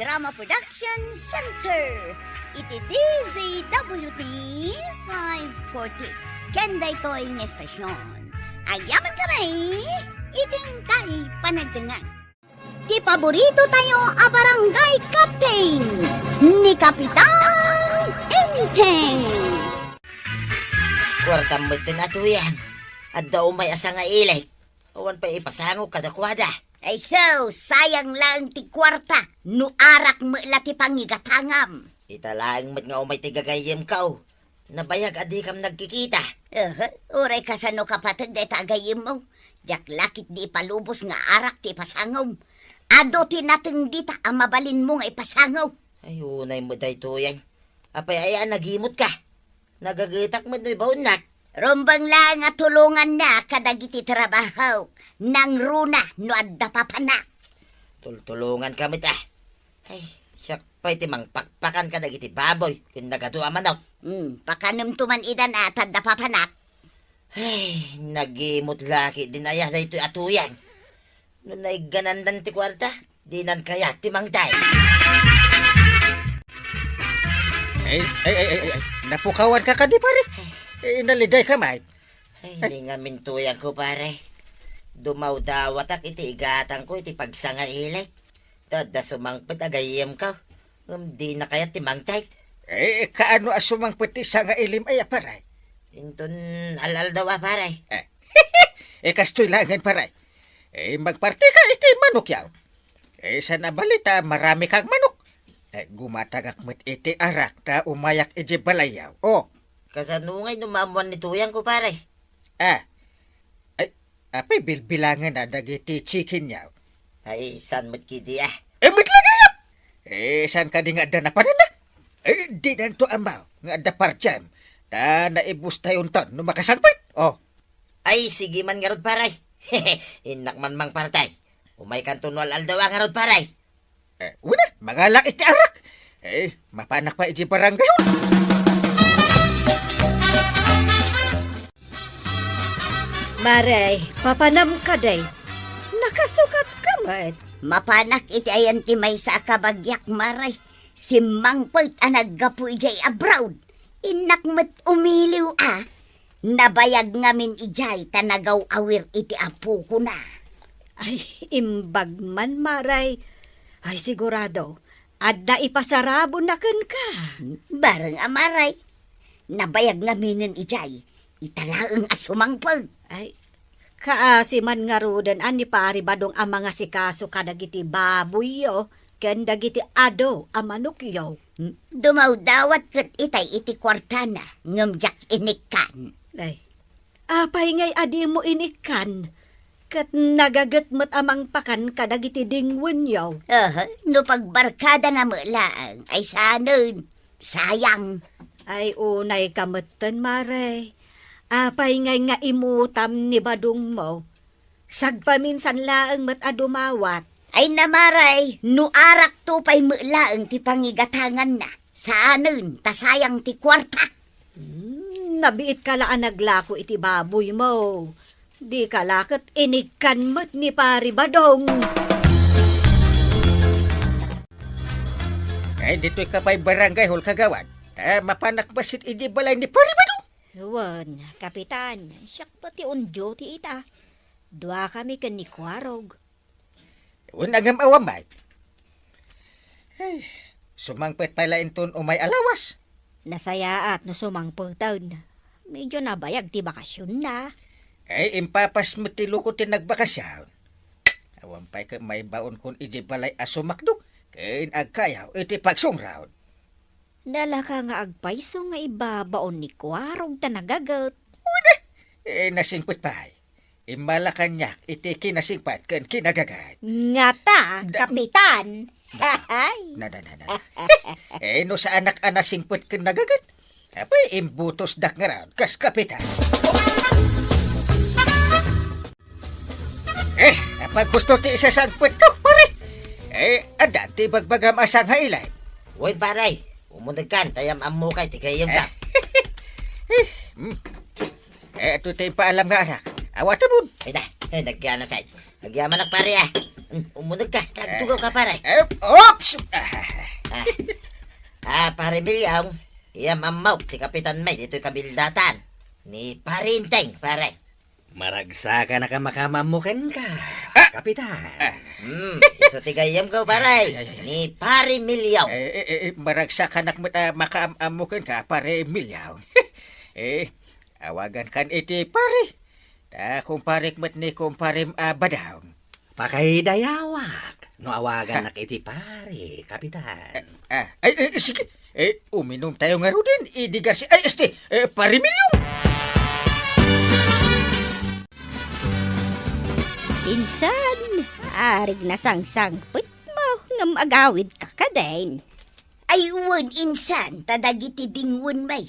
Drama Production Center iti D Z W T five forty. Ken daytoy nga estasyon, agyaman kami iti inkay panagdengngeg. Ti paborito tayo a barangay captain, ni Kapitan Enteng. Kuartam metten a Tuyang. Adda umay a sangailik. Awan pay ipasangok kadakuada. Ay so, sayang laeng ti kuarta no arak met la ti pangigatangam. Ita laeng met nga umay ti gagayyemko. Nabayag a dikam nagkikita. Aha, uray kasano kapateg dayta a gayyemmo. Diak la ketdi ipalubos nga arak ti ipasangom. Adu ti nateng dita a mabalinmo nga ipasango. Ay, unay met daytoyen. Apay aya a nagimutka? Nagagetak met no ibaonnak. Rumbeng laeng a tulonganna kadagiti trabahok. Nangruna no adda papanak. Tultulonganka met, a. Ay, siak pay ti mangpakpakan kadagiti baboy ken nagadu a manok. Hmm, pakanemto man idan a ta adda papanak. Ay, nagimut la ketdin aya daytoy a Tuyang. No naigganandan ti kuarta, dinan kayat ti mangted. Ay, ay, ay, ay, ay, napukawanka kadi, pare? Eh, nalidayka met. Ay, ay, ni ngamin Tuyangko, pare. Dumawdawatak iti igatangko iti pagsangailik. Ta adda sumangpet a gayyemko. Ngem dina kayat ti mangted. Eh, kaano a sumangpet ti sangailim aya, pare? Inton al-aldaw a, pare. Eh, eh, kastoy laengen, pare. Eh, magpartika iti manokyo. Eh, saan a bali ta marami kang manok. Eh, gumatangak met iti arak ta umayak iti balayyo. Oh. Kasano ngay no maammuan ni Tuyangko, pare? Ah. Ay, apay bilbilangenna dagiti chickenyo? Ay, saan met ketdi, a? Eh, met la gayam! Eh, saan kadi nga adda napananna? Eh, dinanto ammo nga adda part-time. Ta naibustayonton no makasangpet. Oh. Ay, sige man ngarud, pare. Innak man mangpartay. Umaykanto no al-aldaw a ngarud, pare. Eh, wen a, mangalak iti arak. Eh, mapanak pay iti barangay hall. Mare, papanam kadi. Nakasukatka met. Mapanak iti ayan ti maysa a kabagiak, Mare. Simmangpet a naggapu idiay abroad. Innak met umiliw a. Nabayag ngamin idiay ta nagaw-awir iti apokona. Ay, imbag man, Mare. Ay, sigurado, adda ipasarabonna kenka. Bareng a, Mare. Nabayag ngaminen idiay, ita laeng a sumangpet. Ay, kaasi man ngaruden a ni Pari Badong a mangasikaso kadagiti baboyyo ken dagiti adu a manokyo. Dumawdawat ket itay iti kuartana, ngem diak inikkan. Ay, apay ngay a dimo inikkan? Ket nagaget met a mangpakan kadagiti dingwenyo. Aha, no pagbarkadana met laeng, ay saanen. Sayang. Ay, unayka metten, Mare. Apay ngay nga imutam ni Badongmo? Sagpaminsan laeng met a dumawat. Ay na, Mare, no arakto pay met laeng ti pangigatanganna, saanen ta sayang ti kuarta. Hmm, nabiitka la a naglako iti baboymo. Dika la ket inikkan met ni Pari Badong. Ay, ditoyka pay barangay hall, kagawad. Ta mapanak bassit iti balay ni Pari Badong. Wen, Kapitan, siak pay ti on duty ita. Duakami ken ni Kuarog. Wen, ngem awan met. Ay, sumangpet pay la inton umay a lawas. Nasayaat no sumangpeten. Medyo nabayag ti bakasionna. Ay, impapas met ti loko ti nagbakasion. Awan pay ket maibaonkon iti balay a sumakdo ken agkayaw iti pagsungrod. Nalaka nga agpayso nga ibabaon ni Kuarog ta nagaget. Wen, eh, nasingpet pay. Immala kaniak iti kinasingpet ken kinagaget. Ngata, Da- Kapitan. Na, Ay. na, na, na, na. Eh, no saanak a nasingpet ken nagaget, apay, imbutosdak ngarud kas kapitan. Eh, apay gusto ti isasangpetko, pare? Eh, addan ti ibagbagam a sangailan. Wen, pare, umunegkan, ta yam-ammokay ti gayyemka. Eh, hmm. Eh, adu ti ipaalam nga arak. Awatemon. Ay da, eh, nagyanasay. Agyamanak, pare, ah. Hmm, umunegka, ta agtugaw ka, pare. Eh, oops! Ah. Ah. Ah, pare Milyong, yam-ammok ti kapitan may ditoy kabildatan. Ni Pare Inteng, pare. Maragsakanak a makaammo kenka, Ah! Kapitan. Ah. Hmm, isu ti gayyemko, pare. Ay, ay, ay, ay. Ni Pare Milyong. Eh, eh, eh, eh, maragsakanak met a makaam-ammo kenka, Pare Milyong. Eh, awagankan iti pare. Ta kumparek met ni kumparem a Badong. Pakaidayawak no awaganak iti pare, Kapitan. Ah, ay, ay, sige. Eh, uminum tayo ngaruden, idi Garcia. Ay, este, eh, Pare Milyong. Insan, arig nasangsangpet mo ngem agawid ka kadin. Ay, wen, insan, ta dagiti dingwen may.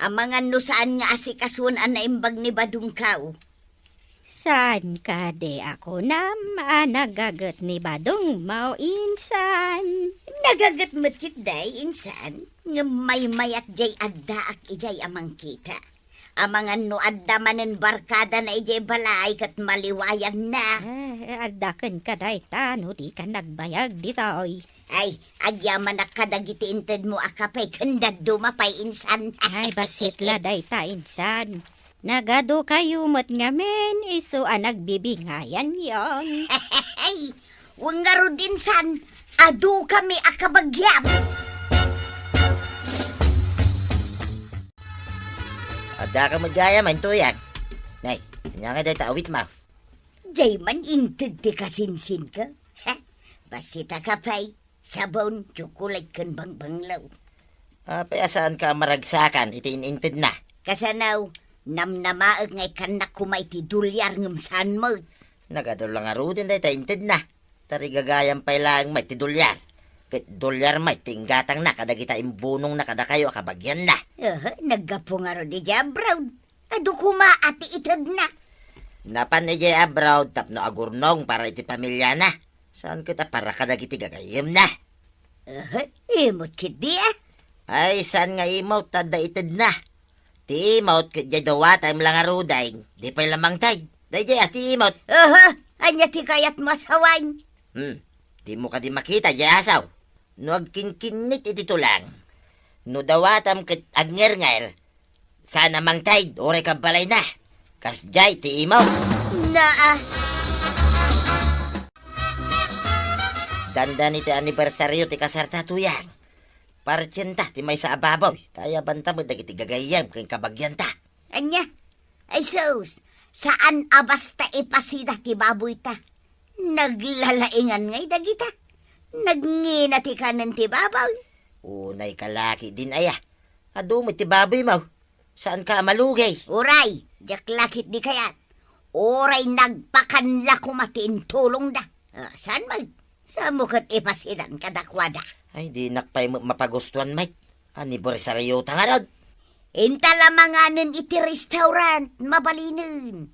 Amangan no saan nga asikasuan a naimbag ni Badong kaw. Saan kadi a kunam a nagaget ni Badong mo, insan? Nagaget met ketdi, insan, ngem maymayat jay addaak idiay a mangkita. Amangan no adda manen barkadana idiay balay ket maliwayanna. Eh, adda kenka dayta no dika nagbayag ditoy. Ay, agyamanak kadagiti intedmo a kape ken dadduma pay, insan. Ay, bassit la dayta, insan. Nagadukayo met ngamin, isu a nagbibingayanyon. Ay, wen ngarud, insan, adukami a kabagiam. Addaka met gayam, intuyag. Nay, ania nga dayta awitmo? Jay man inted ti kasinsinko. Ha? Bassitaka pay. Sabon, tsokolate, ken bangbanglo. Apay a saanka a maragsakan iti in-intedna? Kasano, namnamaek nga ikkannak koma iti dolyar ngem saan met. Nagadu la ngaruden dayta intedna. Ta rigagayam pay laeng met ti dolyar. Ket dolyar met ti inggatangna kadagita imbunongna kadakayo a kabagianna. Aha, naggapu ngarud idiay abroad. Adu koma a ti itedna. Napan idiay abroad tapno agurnong para iti pamiliana. Saan ket a para kadagiti gagayyemna? Aha, imot ketdi, ah. Ay, saan nga imot, ta adda itedna. Ti imot ket diay dawatem la ngaruden, di pay la mangted. Daydiay a ti imot. Aha, ania ti kayatmo a sawen? Hmm, dimo kadi makita diay asaw? No agkinkinnit iti tulang, no dawatem ket agngernger, saan a mangted uray kabbalayna. Kasdiay ti imot. Naa. Dandani ti anibersario ti kasarta, tuyang. Partsenta ti maysa a baboy, ta ayabanta met dagiti gagayyem ken kabagianta. Ania? Ay sus, saan a basta ipasida ti baboyta. Naglalaingan ngay dagita. Nagngina ti kanen ti baboy. Unay ka laketdin aya. Adu met ti baboymo. Saanka a malugay. Uray, diak laketdi kayat. Uray nagpakan la koma ti intulongda. Ah, saan met? Saan mo ket ipasidan kadakuada? Ay, dinak pay met mapagustuan met. Anibersariota ngarud. Inta la manganen iti restaurant, mabalinen.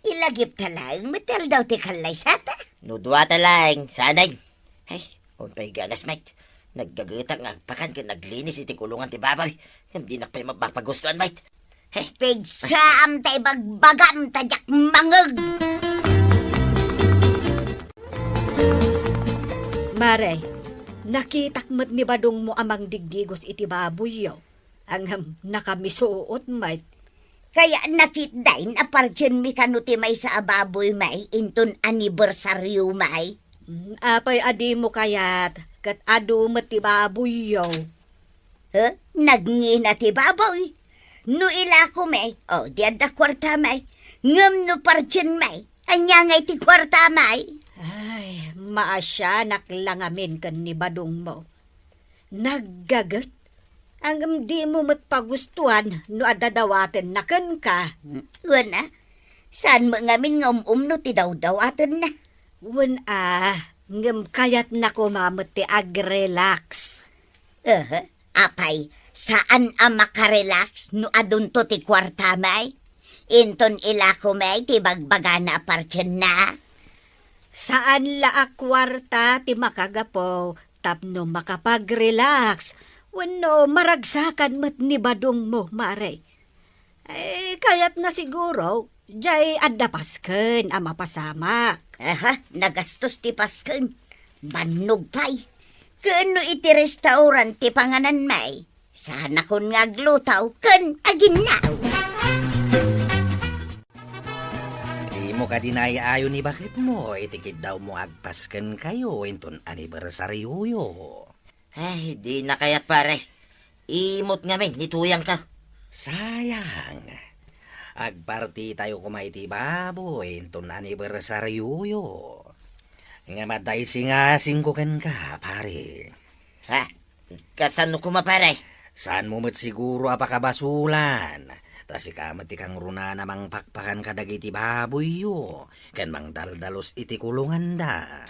Ilagipta laeng met ti aldaw ti kallaysata. No duata laeng, saan? Ay, umpay ganas met. Naggagetak nga agpakan ken naglinis iti kulungan ti baboy. Ngem dinak pay mapagustuan met. He. Pigsaam ta ibagbagam ta diak mangeg. Mare, nakitak met ni badongmo a mangdigdigos iti baboyyo. Ngem nakamisuot met. Kaya nakitdin a pardienmi kano ti maysa a baboy may inton anibersario may? Mm, apay a dimo kayat, ket adu met ti baboyyo. He? Nagngina ti baboy? No ilako may, o, di adda kuarta may. Ngem no pardien may, ania ngay ti kuarta may? Ay, maasianak la ngamin ken ni badongmo. Naggaget, Ngem dimo met pagustuan no adda dawatenna kenka. Wen a, saan met ngamin nga um-umno ti dawdawatenna. Wen a, ngem kayatna koma met ti ag-relax. Aha, apay, saan a makarelax no adunto ti kuartam ay? Inton ilako met ti bagbagana a partienna. Saan la a kuarta ti makagapu tapno makapag-relax wenno maragsakan met ni badongmo, Mare. Eh, kayatna siguro, jay adda pasken a mapasamak. Aha, nagastos ti pasken. Bannog pay. Ken no iti restaurant ti panganan may, saanakon nga agluto ken aginnaw. Dimo kadi naay-ayo ni baketmo iti kiddawmo agpaskenkayo inton anibersarioyo. Ay, dina kayat, pare. Imot ngamin ni tuyangko. Sayang. Agpartitayo koma iti baboy inton anibersarioyo. Ngem adda isingasingko kenka, pare. Ha? Kasano koma, pare? Saanmo met siguro a pakabasolan. Ta sika met ti kangrunaan a mangpakpakan kadagiti baboyyo ken mangdaldalus iti kulonganda.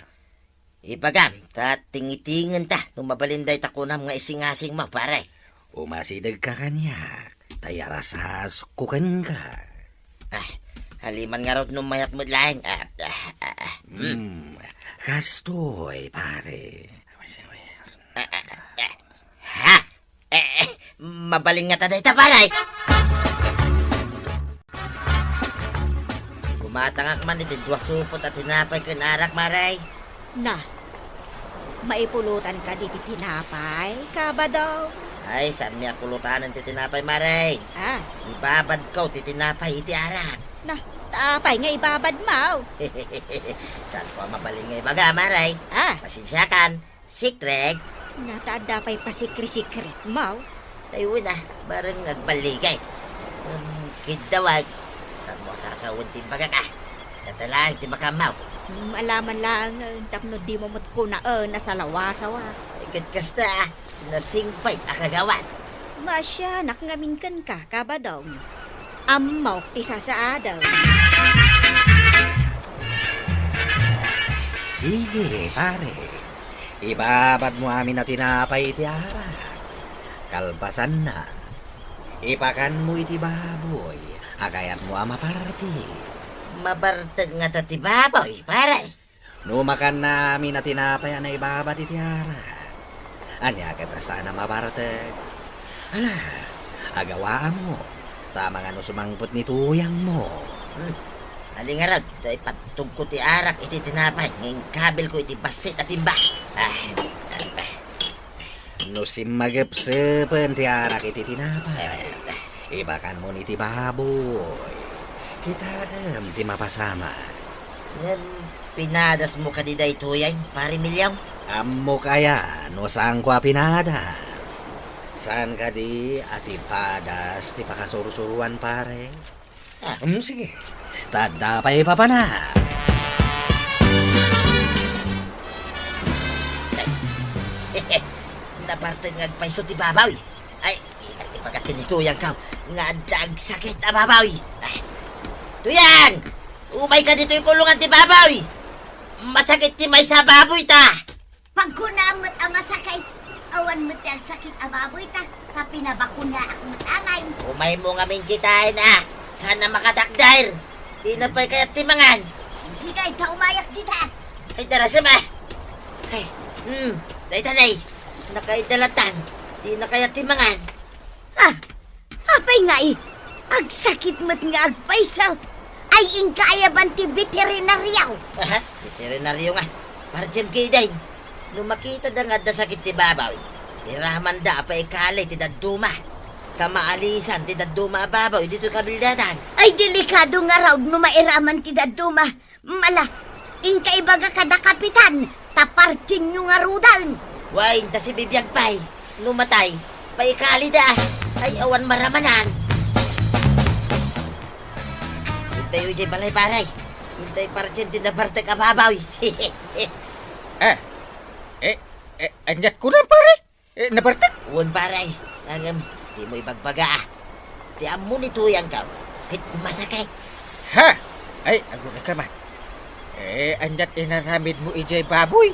Ibagam, ta tingitingen ta no mabalin dayta kunam nga isingasingmo, pare. Umasidegka kaniak, ta iyarasasko kenka. Ah, haliman ngarud no mayat met laeng. Ah, ah, ah, ah. Hmm. Hmm, kastoy, pare. Ah, ah, ah. Ha? Eh, eh, mabalin ngata dayta, pare. Gumatangak man iti dua supot a tinapay ken arak, Mare. Na, maipulotan kadi ti tinapay, Kabadong? Ay, saanmi a pulotanen ti tinapay, Mare. Ah. Ibabadko ti tinapay iti arak. Na, ta apay nga ibabadmo? Saanko a mabalin nga ibaga, Mare. Ah. Pasensiakan. Secret? Na ta adda pay pasikre-sikretmo? Ay, wen a, bareng agballigay. Ngem kiddawag, saanmo a sasawen ti imbagak a? Data laeng ti makaammo. Hmm, ala man laeng, eh, tapno dimo met kunaen a salawasawa. Ay, ket kasta, ah, nasingpet a kagawad. Maasianak ngamin kenka, Kabadong. Ammok ti sasaadem. Sige, pare. Ibabadmo amin a tinapay iti arak. Kalpasanna, ipakanmo iti baboy a kayatmo a maparti. Mabartek ngata ti baboy, pare? No makanna amin a tinapay a naibabad iti arak, ania ket a saan a mabartek? Ala, agawaammo, ta amangan no sumangpet ni tuyangmo. Hmm. Ali ngarud, ta ipattogko ti arak iti tinapay nga inkabilko iti bassit a timba. Ah, ah, ah. No simmagepsepen ti arak iti tinapay, ipakanmon iti baboy. Kitaem ti mapasamak. Ngem pinadasmo kadi daytoyen, Pare Emilio? Ammok aya no saanko a pinadas. Saan kadi a ti padas ti pakasursuroan, pare? Ah. Hmm, sige. Ta adda pay ipapana. Nabartek nga agpayso ti baboy. Ay, ibaga ken ni tuyangko nga adda agsakit a baboy. Ah. Tuyang! Umayka ditoy kulongan ti baboy! Masakit ti maysa a baboy ta! Pagkunaam met a masakit, awan met ti agsakit a baboy ta, ta pinabakunaak met amay. Umaymo ngamin kitaen a, saan a makatakder. Dina pay kayat ti mangan. Sige, ta umayak dita. Ay, darasem a. Ay, hmm, dayta nay. Nakaidalatan. Dina kayat ti mangan. Ah, apay ngay? Agsakit met nga agpayso. Ay, inka ayaban ti beterinario. Aha, beterinario nga. Pardiem kidin. No makitada nga adda sakit ti baboy, iramanda a paikali ti dadduma. Ta maalisan ti dadduma a baboy ditoy kabildatan. Ay, delikado ngarud no mairaman ti dadduma. Mala, inka ibaga kada kapitan, ta partinyo ngaruden. Wen, ta sibibiag pay. No matay, paikalida. Ay, awan maramanan. Intayo idiay balay, pare. Intay partin ti nabartek a baboy. Ah, eh, eh, aniat kunam, pare? Eh, nabartek? Wen, pare. Ngem, dimo ibagbaga, a. Ti ammo ni Tuyangko, ket masakit. Ha? Ay, agurayka man. Eh, aniat inaramidmo idiay baboy?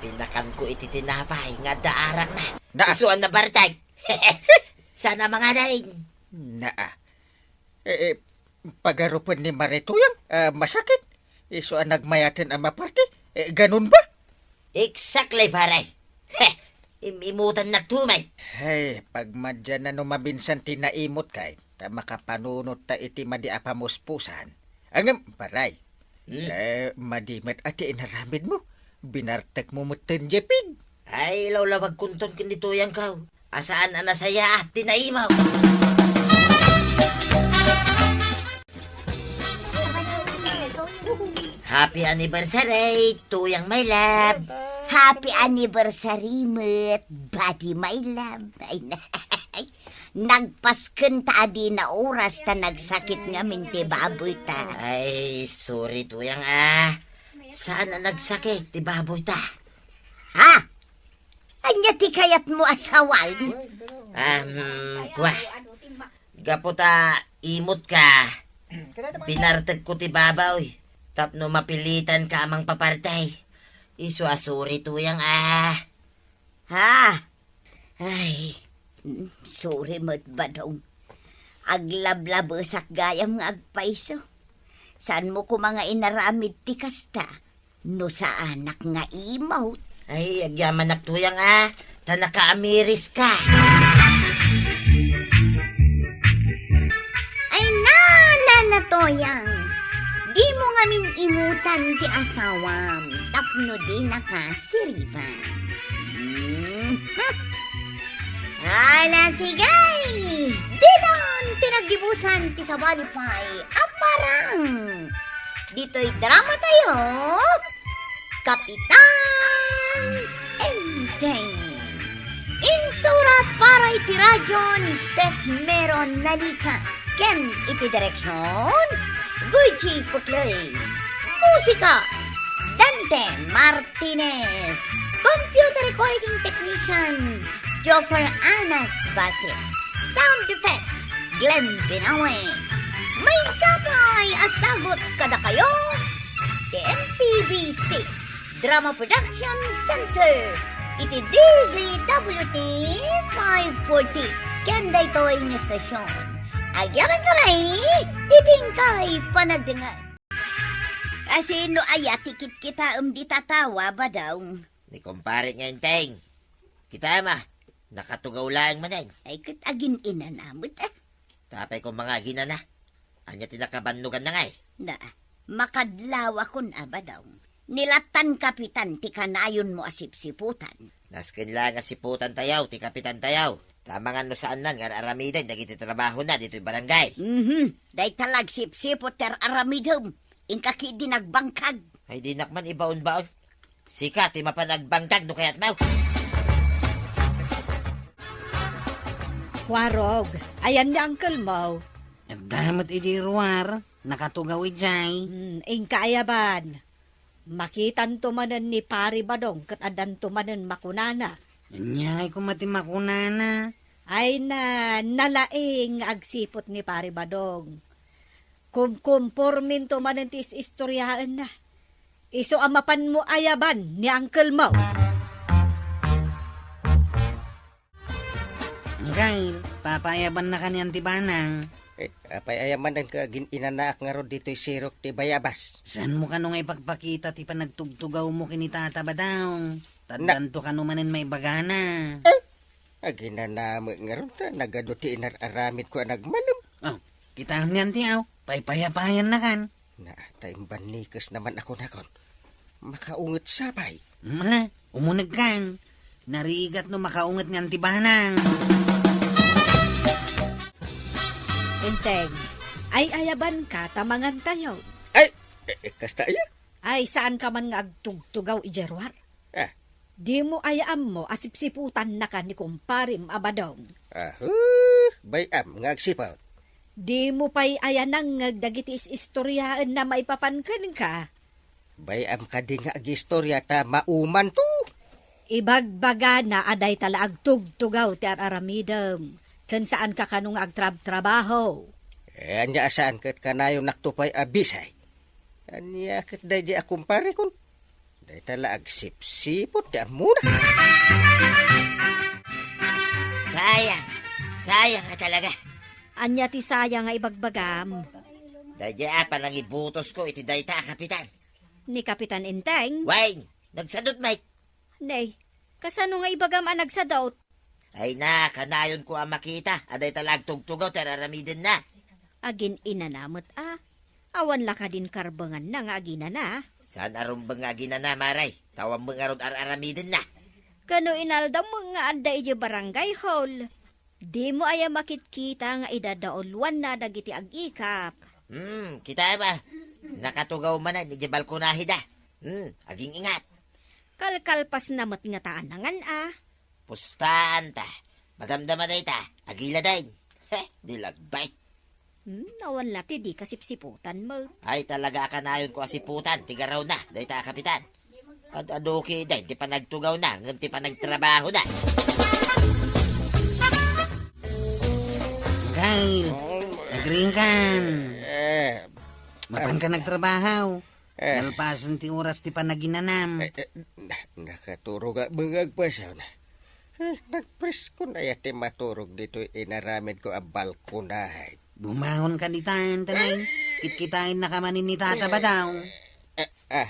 Pinakanko iti tinapay nga adda arakna. Naa. Isu a nabartek. Saan a mangading. Naa. Eh, eh, pagarupen ni Mare Tuyang, ah, masakit. Isu a nagmayaten a maparti. Eh, ganun ba? Exactly, pare. Heh, im-imutannak tumet. Hey, pagmadianna no mabinsan ti naimut kay, ta makapanunot ta iti madi a pamuspusan. Ngem, pare, hmm, eh, madi met a ti inaramidmo. Binartekmo met ten jepid. Ay, lawlawagkonton ken ni Tuyangko. A saan a nasayaat ti naimaw. Happy anniversary, Tuyang my love. Happy anniversary met, buddy my love. Ay, na-, nagpasken ta a dina oras ta nagsakit ngamin ti baboy ta. Ay, sorry, Tuyang, ah. Saan a nagsakit ti baboy ta? Ha? Ania ti kayatmo a sawen? Um, kua. Gapu ta imutka, binartekko ti baboy tapno mapilitanka a mangpaparti. Isu a sorry, Tuyang, ah. Ha? Ay, mm, sorry met, Badong. Aglablabesak gayam nga agpayso. Saanmo koma nga inaramid ti kasta no saanak nga imut. Ay, agyamanak, Tuyang, a. Ta nakaamiriska. Ay, na, na, na, Tuyang. Dimo ngamin imutan ti asawam tapno dinaka siriban. Hmm. Ala, sige! Didon ti naggibusan ti sabali pay a parang. Ditoy drama tayo, Kapitan Enteng. Insurat para iti radyo ni Steph Meron Nalica ken iti direksyon, Virgie Puclay. Musika, Dante Martinez. Computer recording technician, Joffer Anas Basit. Sound effects, Glenn Binawe. Maysa pay a sagut kadakayo ti M P B C Drama Production Center iti D Z W T five forty ken daytoy nga estasyon. Agyamankami iti inkay panagdengngeg. Asino aya ti kitkitaem dita tawa, Badong? Ni kumpare nga Enteng. Kitaem a, nakatugaw laeng manen. Ay, ket agin-inana met, a. Apay koma nga agin-inana? Ania ti nakabannoganna ngay? Na, makadlawakon a, Badong. Ni latan kapitan ti kanayonmo a sipsiputan. Nasken laeng a siputantayo ti kapitantayo. Ta amangan no saannan nga ar-aramiden dagiti trabahona ditoy barangay. Mhm. Dayta la agsipsiput ti ar-aramidem. Inka ketdi nagbangkag. Ay, dinak man ibaon-baon. Sika ti mapan agbangkag no kayatmo. Warog, ayan ni uncle mo? Adda met idiay ruar, nakatugaw idiay. Hmm, inka ayaban. Makitanto manen ni Pari Badong ket addanto manen makunana. Ania ngay koma ti makunana? Ay na, nalaing nga agsiput ni Pari Badong. Kumkumporminto manen ti is-istoriaenna. Isu a mapanmo ayaban ni uncle mo. Angkel, papaayabannaka ni Auntie Banang. Eh, apay aya manen ket agin-inanaak ngarud ditoy sirok ti bayabas? Saanmo kano nga ipagpakita ti panagtugtugawmo ken ni Tata Badong? Na- Taddanto kano manen maibagana. Eh, aginana met ngarud ta nagadu ti inar-aramidko a nagmalem. Oh, kitaem ni Auntie, aw, paypayapayannakan. Na, ta imbannikes naman ako nakon. Makaunget sa pay. Mala, umunegkan. Narigat no makaunget nga Auntie Banang. Enteng, ay ayabanka ta mangantayo. Ay, eh, eh, kasta aya? Ay, saanka man nga agtugtugaw idiay ruar? Ah. Dimo aya ammo a sipsiputannaka ni kumparem a Badong? Ahu, bay-am nga agsiput. Dimo pay aya nangngeg dagiti is-istoriaenna maipapan kenka? Bay-am kadi nga agistoria ta maumanto? Ibagbagana a dayta la agtugtugaw ti ar-aramidem, ken saanka kano nga agtrabtrabaho. Eh, ania a saan ket kanayonnakto pay a bisay? Ania ket daydi a kumparekon? Dayta la agsipsipot ti ammona. Sayang. Sayang a talaga. Ania ti sayang nga ibagbagam? Daydi a panangibutosko iti dayta a kapitan. Ni Kapitan Enteng? Wen, nagsadut met. Nay, kasano nga ibagam a nagsadut? Ay na, kanayonko a makita a dayta la agtugtugaw ti ar-aramidenna. Agin-inana met a. Awan la kadin karbenganna nga aginana. Saan a rumbeng nga aginana, Mare? Ta awan met ngarud ar-aramidenna. Kano inaldaw met nga adda idiay barangay hall. Dimo aya makitkita nga idadauluanna dagiti agikak? Hmm, kitaem a. Nakatugaw manen idiay balkonahida. Hmm, aging-ingat. Kalkalpasna met ngata a nangan a. Pustaanta. Madamdama dayta. Agiladen. He, di lagbay. Hmm, awan la ti di kasipsiputan met. Ay, talaga a kanayonko a siputan ti garawna, dayta a kapitan. Ad-adu ketdin ti panagtugawna, ngem ti panagtrabahona. Gail, agriingkan. Eh, Mapanka nagtrabaho. Eh. Nalpasen ti oras ti panaginanam. Eh, eh, na-, nakaturog a bengag pa siya na. Eh, nagpresko na ya ti maturog ditoy inaramidko a balkonahe. Bumangon ka ditan, tanay. Kitkitaennaka manen ni Tata Badong. Eh, ah.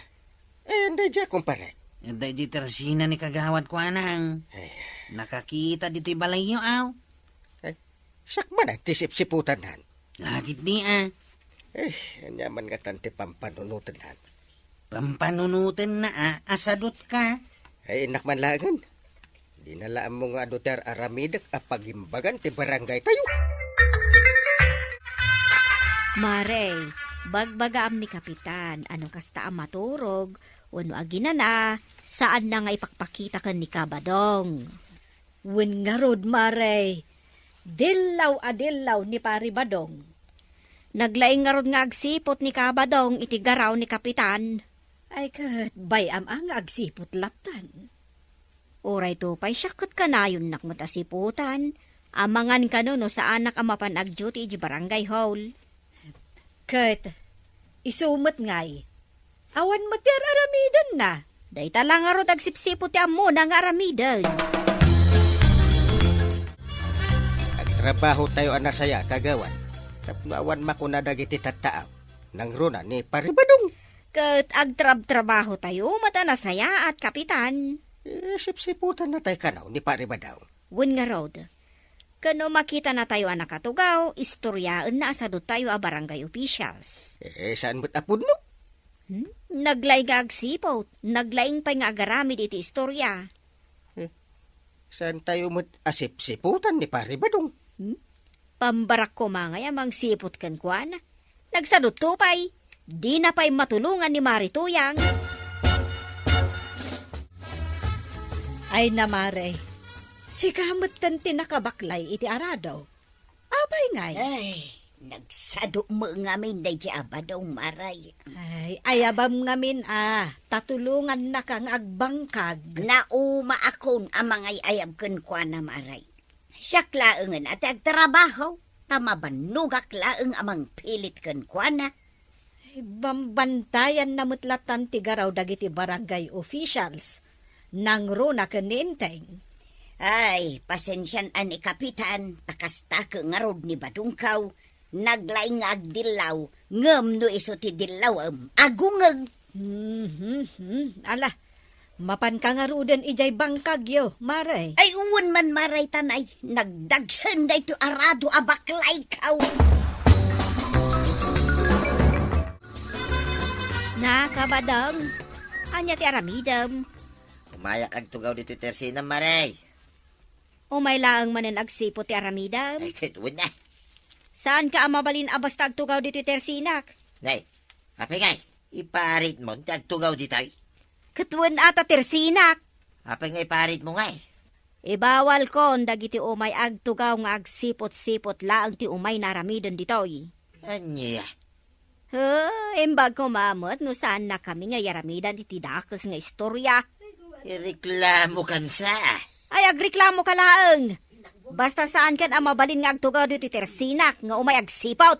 Eh, anda dya, kumpare? Anda di tersina ni Kagawad Kuanang. Eh. Nakakita ditoy balayyo, aw. Eh, sakbay na ti sipsiputan, han. Lagit di, ah. Eh, anya man nga tan ti pampanunoten, han. Pampanunoten na, ah, asadot ka. Ay, innak man laengen. Di na la ammo nga adu ti ar-aramidek a pagimbagan ti barangay tayo. Mare, bagbagaam ni Kapitan, ano kasta a maturog, wenno aginana, saan na nga ipakpakita ken ni Kabadong. Wen ngarud, Mare, dillaw a dillaw ni Pari Badong. Naglaing ngarud nga agsiput ni Kabadong iti garaw ni Kapitan. Ay, ket bay-am a nga agsiput lattan. Uray to pay siak ket kanayonnak met a siputan, amangan kano no saanak a mapan agduty iti barangay hall. Ket isu met ngay, awan met ti ar-aramidenna. Dayta la ngarud agsipsiput ti ammona nga aramiden. Agtrabaho tayo a nasayaat, Kagawad. Tapno awan makuna dagiti tattaaw, nangruna ni Pari Badong. Ket agtrabtrabaho tayo met a nasayaat, Kapitan. Eh, sipsiputan na tayo kano ni Pari Badong. Wen ngarud, ken no makita na tayo a nakatugaw, istoryaenna a sadu tayo a barangay officials. Eh, saan met a pudno? Hmm? Naglaing nga agsiput, naglaing pay nga agaramid iti istorya. Eh, saan tayo met a sipsiputan ni Pari Badong? Hmm? Pambarak koma ngay a mangsiput kenkuana. Nagsadutto pay, dina pay matulongan ni Mari Tuyang. Ay na, Mare, sika metten ti nakabaklay iti arado. Apay ngay? Ay, nagsado met ngamin daydi a Badong, Mare. Ay, ayabam ngamin a, ta tulongannaka nga agbangkag. Naumaakon a mangay-ayab kenkuana, Mare. Siak laengen a ti agtrabaho, ta mabannogak laeng a mangpilit kenkuana. Bambantayanna met lattan ti garaw dagiti barangay officials. Nangruna ken ni Enteng. Ay, pasensian a ni Kapitan, ta kasta ket ngarud ni Badongkaw, naglaing nga agdillaw, ngem no isu ti dillawem, agungeg. Mhm, hmm. Ala, mapanka ngaruden idiay bangkagyo, Mare? Ay, wen man, Mare, tanay. Nagdagsen daytoy arado a baklaykaw. Na, Kabadong, ania ti aramidem? Umayak agtugaw ditoy tersinam, Mare. Umay laeng manen agsiput ti aramidem? Ay, ket wen na. Saanka a mabalin a basta agtugaw ditoy tersinak? Nay, apay ngay, iparitmo ti agtugaw ditoy? Ket wen a ta tersinak. Apay nga iparitmo ngay? Ibawalkon dagiti umay agtugaw nga agsiput-siput laeng ti umay nga aramiden ditoy. Ania? He, imbag koma met no saannakami nga yaramidan iti dakes nga istorya. Ireklamokan sa. Ay, agreklamoka laeng. Basta saankan a mabalin nga agtugaw ditoy tersinak nga umay agsipot.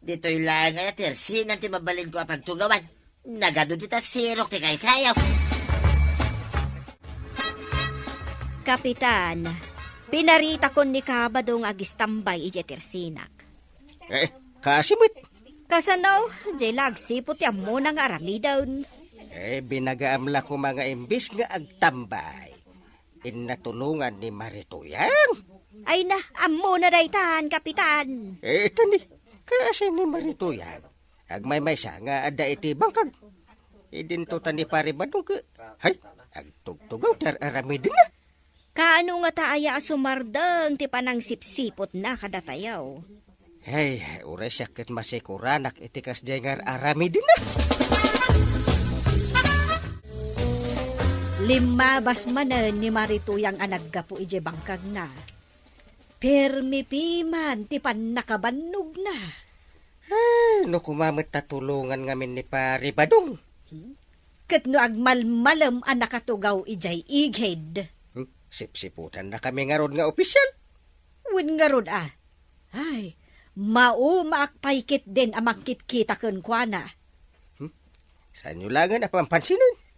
Ditoy laeng aya tersinan ti mabalinko a pagtugawan. Nagadu dita sirok ti kaykayaw. Kapitan, pinaritakon ni Kabado nga agistambay idiay tersinak. Eh, kaasi met. Kasano? Diay la agsipot ti ammona nga aramiden. Eh, binagaam la koma nga imbis nga agtambay, innatulongan ni Marituyang. Ay na, ammona daytan, Kapitan. Eh, ita ni, kaasi ni Marituyang. Agmaymaysa nga adda iti bangkag. Idinto ta ni Pare Badong ket, hay, agtugtugaw ti ar-aramidenna. Kaano ngata aya a sumardeng ti panangsipsipotna kadatayo? Hay, uray siak ket masikuranak iti kasdiay nga ar-aramidenna. Limmabas manen ni Marituyang a naggapu idiay bangkagna. Permi piman ti pannakabannogna. Ay, no koma met ta tulongan ngamin ni Pare Badong. Hmm? Ket no agmalmalem a nakatugaw idiay igid. Hmm? Sipsiputannakami ngarud nga opisial. Wen ngarud a. Ay, maumaak pay ketdin a mangkitkita kenkuana. Hmm? Saanyo laengen a pampansinen?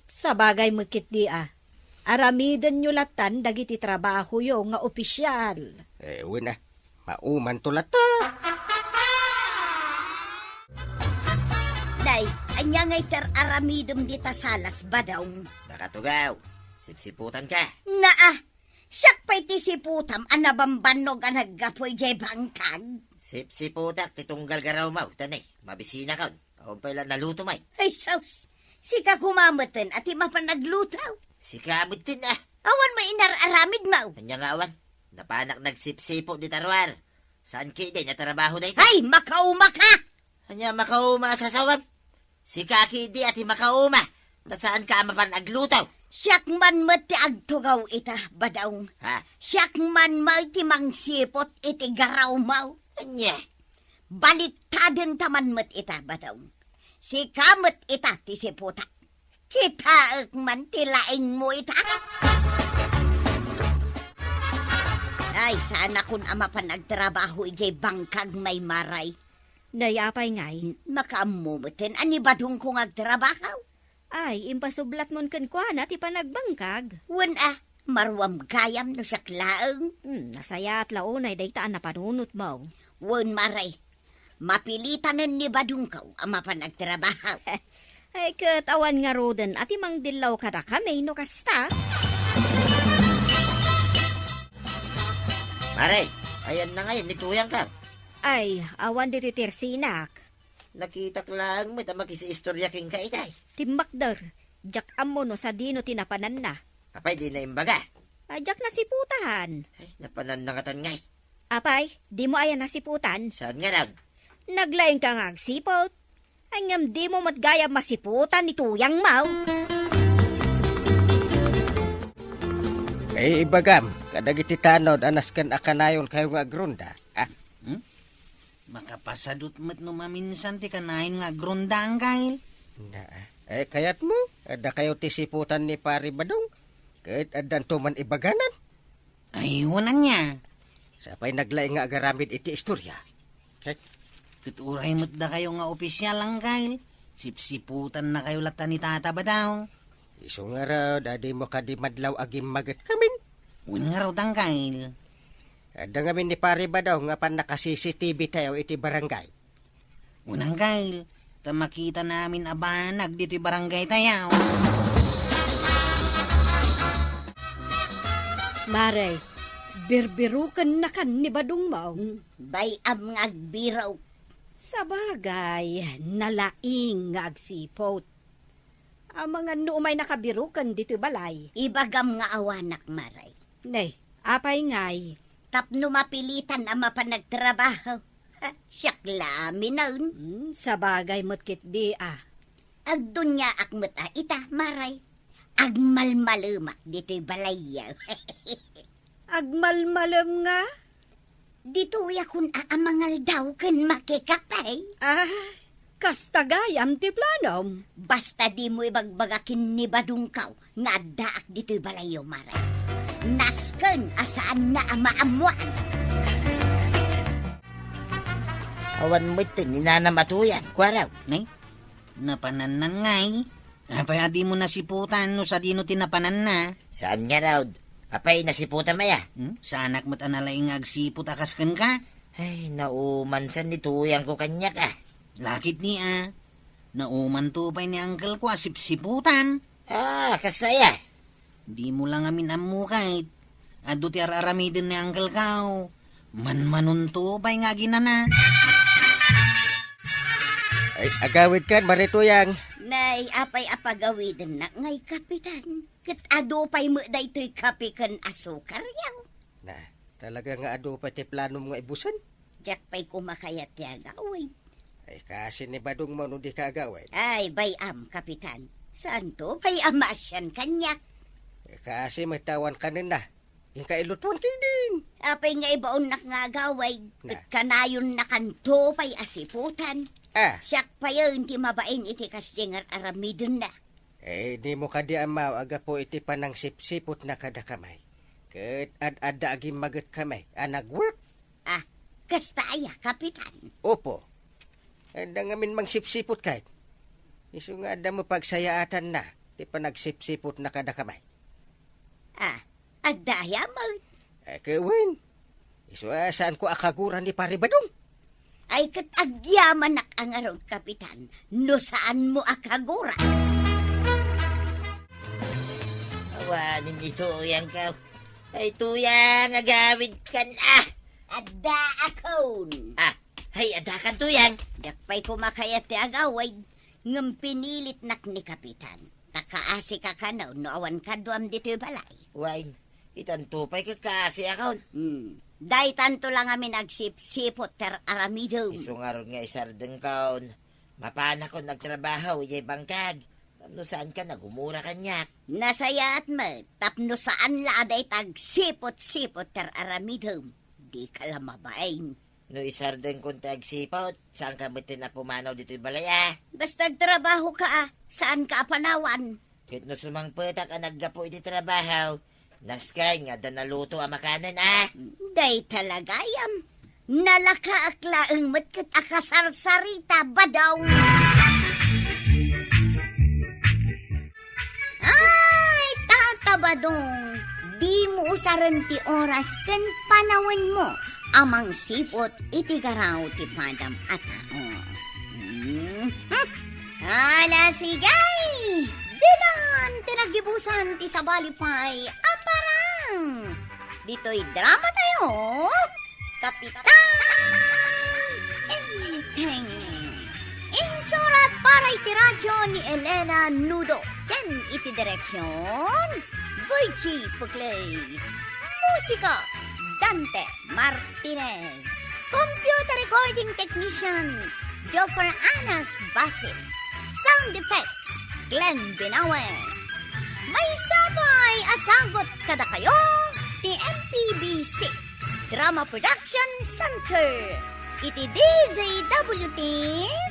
Sabagay met ketdi a. Aramidenyo lattan dagiti trabahoyo nga opisial. Eh, wen a. Maumanto latta. Day, ania ngay ti ar-aramidem dita salas, Badong? Nakatugaw. Sipsiputanka. Naa, siak pay ti siputam a nabambannog a naggapu idiay bangkag. Sipsiputak ti tunggal garawmaw, ta ne, mabisinakon. Awan pay la naluto met. Ay, sus! Sika koma meten a ti mapan agluto. Sika meten a. Awan met inar-aramidmo. Ania nga awan? Napanak nagsipsipot dita ruar. Saan ketdi nga trabaho dayta? Ay, makaumaka! Ania makauma a sasawem? Sika ketdi a ti makauma. Ta saanka a mapan agluto? Siak man met ti agtugaw ita, Badong. Ha? Siak man met ti mangsipot iti garawmo. Ania? Baliktadenta man met ita, Badong. Sika met ita ti siputak. Kitaek man ti laingmo ita. Ay, saanakon a mapan agtrabaho idiay bangkag, Maray. Nay, apay ngay? Makaammo meten a ni Badongko nga agtrabaho. Ay, impasublatmon kenkuana ti panagbangkag. Wen a, maruam gayam no siak laeng. Hmm, nasayaat la unay dayta a napanunotmo. Wen, Maray, mapilitanen ni Badongko a mapan agtrabaho. Ay, ket awan ngaruden a ti mangdillaw kadakami no kasta. Maray, ayanna ngay ni Tuyangko? Ay, awan ditoy tersinak. Nakitak laeng met a makisiistoria kenka itay. Timmakder, diak ammo no sadino ti napananna. Apay, dina imbaga? Ay, diak nasiputan. Ay, napananna ngatan ngay. Apay, dimo aya nasiputan? Saan nga nag? Naglaingka nga agsipot. Ay, ngem dimo met gayam masiputan ni Tuyangmo. Ay, ibagam, kadagiti tanod a nasken a kanayonkayo nga agronda. Ah? Hmm? Makapasadut met no maminsan ti kanayon nga agronda, Angkel. Na, eh, kayatmo, addakayo ti siputan ni Pari Badong, ket addanto man ibaganan. Ay, wen ania. Sapay naglaing nga agaramid iti istorya. Hek. Ket uray met dakayo nga opisial, Angkel, sipsiputannakayo latta ni Tata Badong. Isu ngarud, a dimo kadi madlaw agimmaget kamin. Wen ngarud, Angkel. Adda ngamin ni Pari Badong nga pannaka-C C T V tayo iti barangay. Wen, Angkel, ta makitanamin a banag ditoy barangay tayo. Mare, birbirukennakan ni Badongmo. Hmm, bay-am nga agbirok. Sabagay, nalaing nga agsipot. Amangan no umay nakabiruken ditoy balay. Ibagam nga awanak, Mare. Ne, apay ngay? Tapno mapilitan a mapan agtrabaho. Ha, siak la minen. Hmm, sabagay met ketdi a. Agduniaak met a ita, Mare. Agmalmalemak ditoy balayyo. Agmalmalem nga? Ditoyakon a amangaldaw ken makikape. Ah, Kasta gayam ti planom. Basta dimo ibagbaga ken ni Badongko nga addaak ditoy balayyo, Mare. Nasken a saanna a maammoan. Awan met ti ni nanam a Tuyang, kuaraw. Nay, napanannan ngay. Apay a dimo nasiputan no sadino ti napananna? Saan ngarud? Apay, nasiputam aya? Hmm? Saanak met a nalaing nga agsiput a kas kenka? Ay, naumansan ni Tuyangko kaniak, a. Lakit ni a. Naumanto pay ni uncle ko a sipsiputam. Ah, kasta aya? Dimo la ngamin ammo ket adu ti ar-aramiden ni uncle ko. Manmanonto pay nga aginana. Ay, agawidkan, Mare Tuyang. Nay, apay a pagawidennak ngay, Kapitan? Ket adu pay met daytoy kape ken asukar, yaw. Na, talaga nga adu pay ti planom nga ibusen? Diak pay koma kayat ti agawid. Ay, kasi ni Badongmo no di ka agawid. Ay, bay-am, Kapitan. Saanto pay a maasian kaniak? Ay, kasi met awan kanenna. Inka ilutuan ketdin. Apay nga ibaonnak nga agawid, na, ket kanayonnakanto pay a siputan. Ah. Siak payen ti mabain iti kasdiay nga ar-aramidenna. Eh, dimo kadi ammo a gapu iti panangsipsiputna kadakami. Ket ad-adda agimmagetkami a nag-work. Ah, kasta aya, Kapitan? Opo. Adda ngamin mangsipsiput ket. Isu nga adda met pagsayaatanna ti panagsipsiputna kadakami. Ah, adda aya met? Eh, ket wen. Isu a saanko a kagura ni Pare Badong. Ay, ket agyamanak a ngarud, Kapitan, no saanmo a kagura. Awanen ni Tuyangko. Ay, Tuyang, agawidkan, a. Addaakon. A, ay, addakan, Tuyang. Diak pay koma kayat ti agawid, ngem pinilitnak ni Kapitan. Ta kaasika kano no awan kaduam ditoy balay. Wen, itanto pay ket kaasiakon. Hmm. Daytanto la ngamin agsipsiput ti ar-aramidem. Isu ngarud nga isardengkon. Mapanakon agtrabaho idiay bangkag. Tapno saankan a gumura kaniak. Nasayaat met, tapno saan la a dayta agsiput-siput ti ar-aramidem. Dika la mabain. No isardengkon ti agsiput, saanka metten a pumanaw ditoy balay, a? Basta agtrabahoka, a, saanka a panawan. Ket no sumangpetak a naggapu iti trabaho, nasken nga adda naluto a makanen, a? Dayta la gayam. Nalakaak laeng met ket a kasarsarita, Badong. Ay, Tata Badong, dimo usaren ti oras ken panawenmo a mangsiput iti garaw ti padam a tao. Hmm. Ala, sige! Ditan ti naggibusan ti sabali pay a parang ditoy drama tayo. Kapitan Enteng. Insurat para iti radyo ni Elena Nudo ken iti direksyon, Virgie Puclay. Musika, Dante Martinez. Computer recording technician, Joffer Anas Basit. Sound effects, Glenn Binawe. Maysa pay a sagut kadakayo ti M P B C Drama Production Center iti D Z W T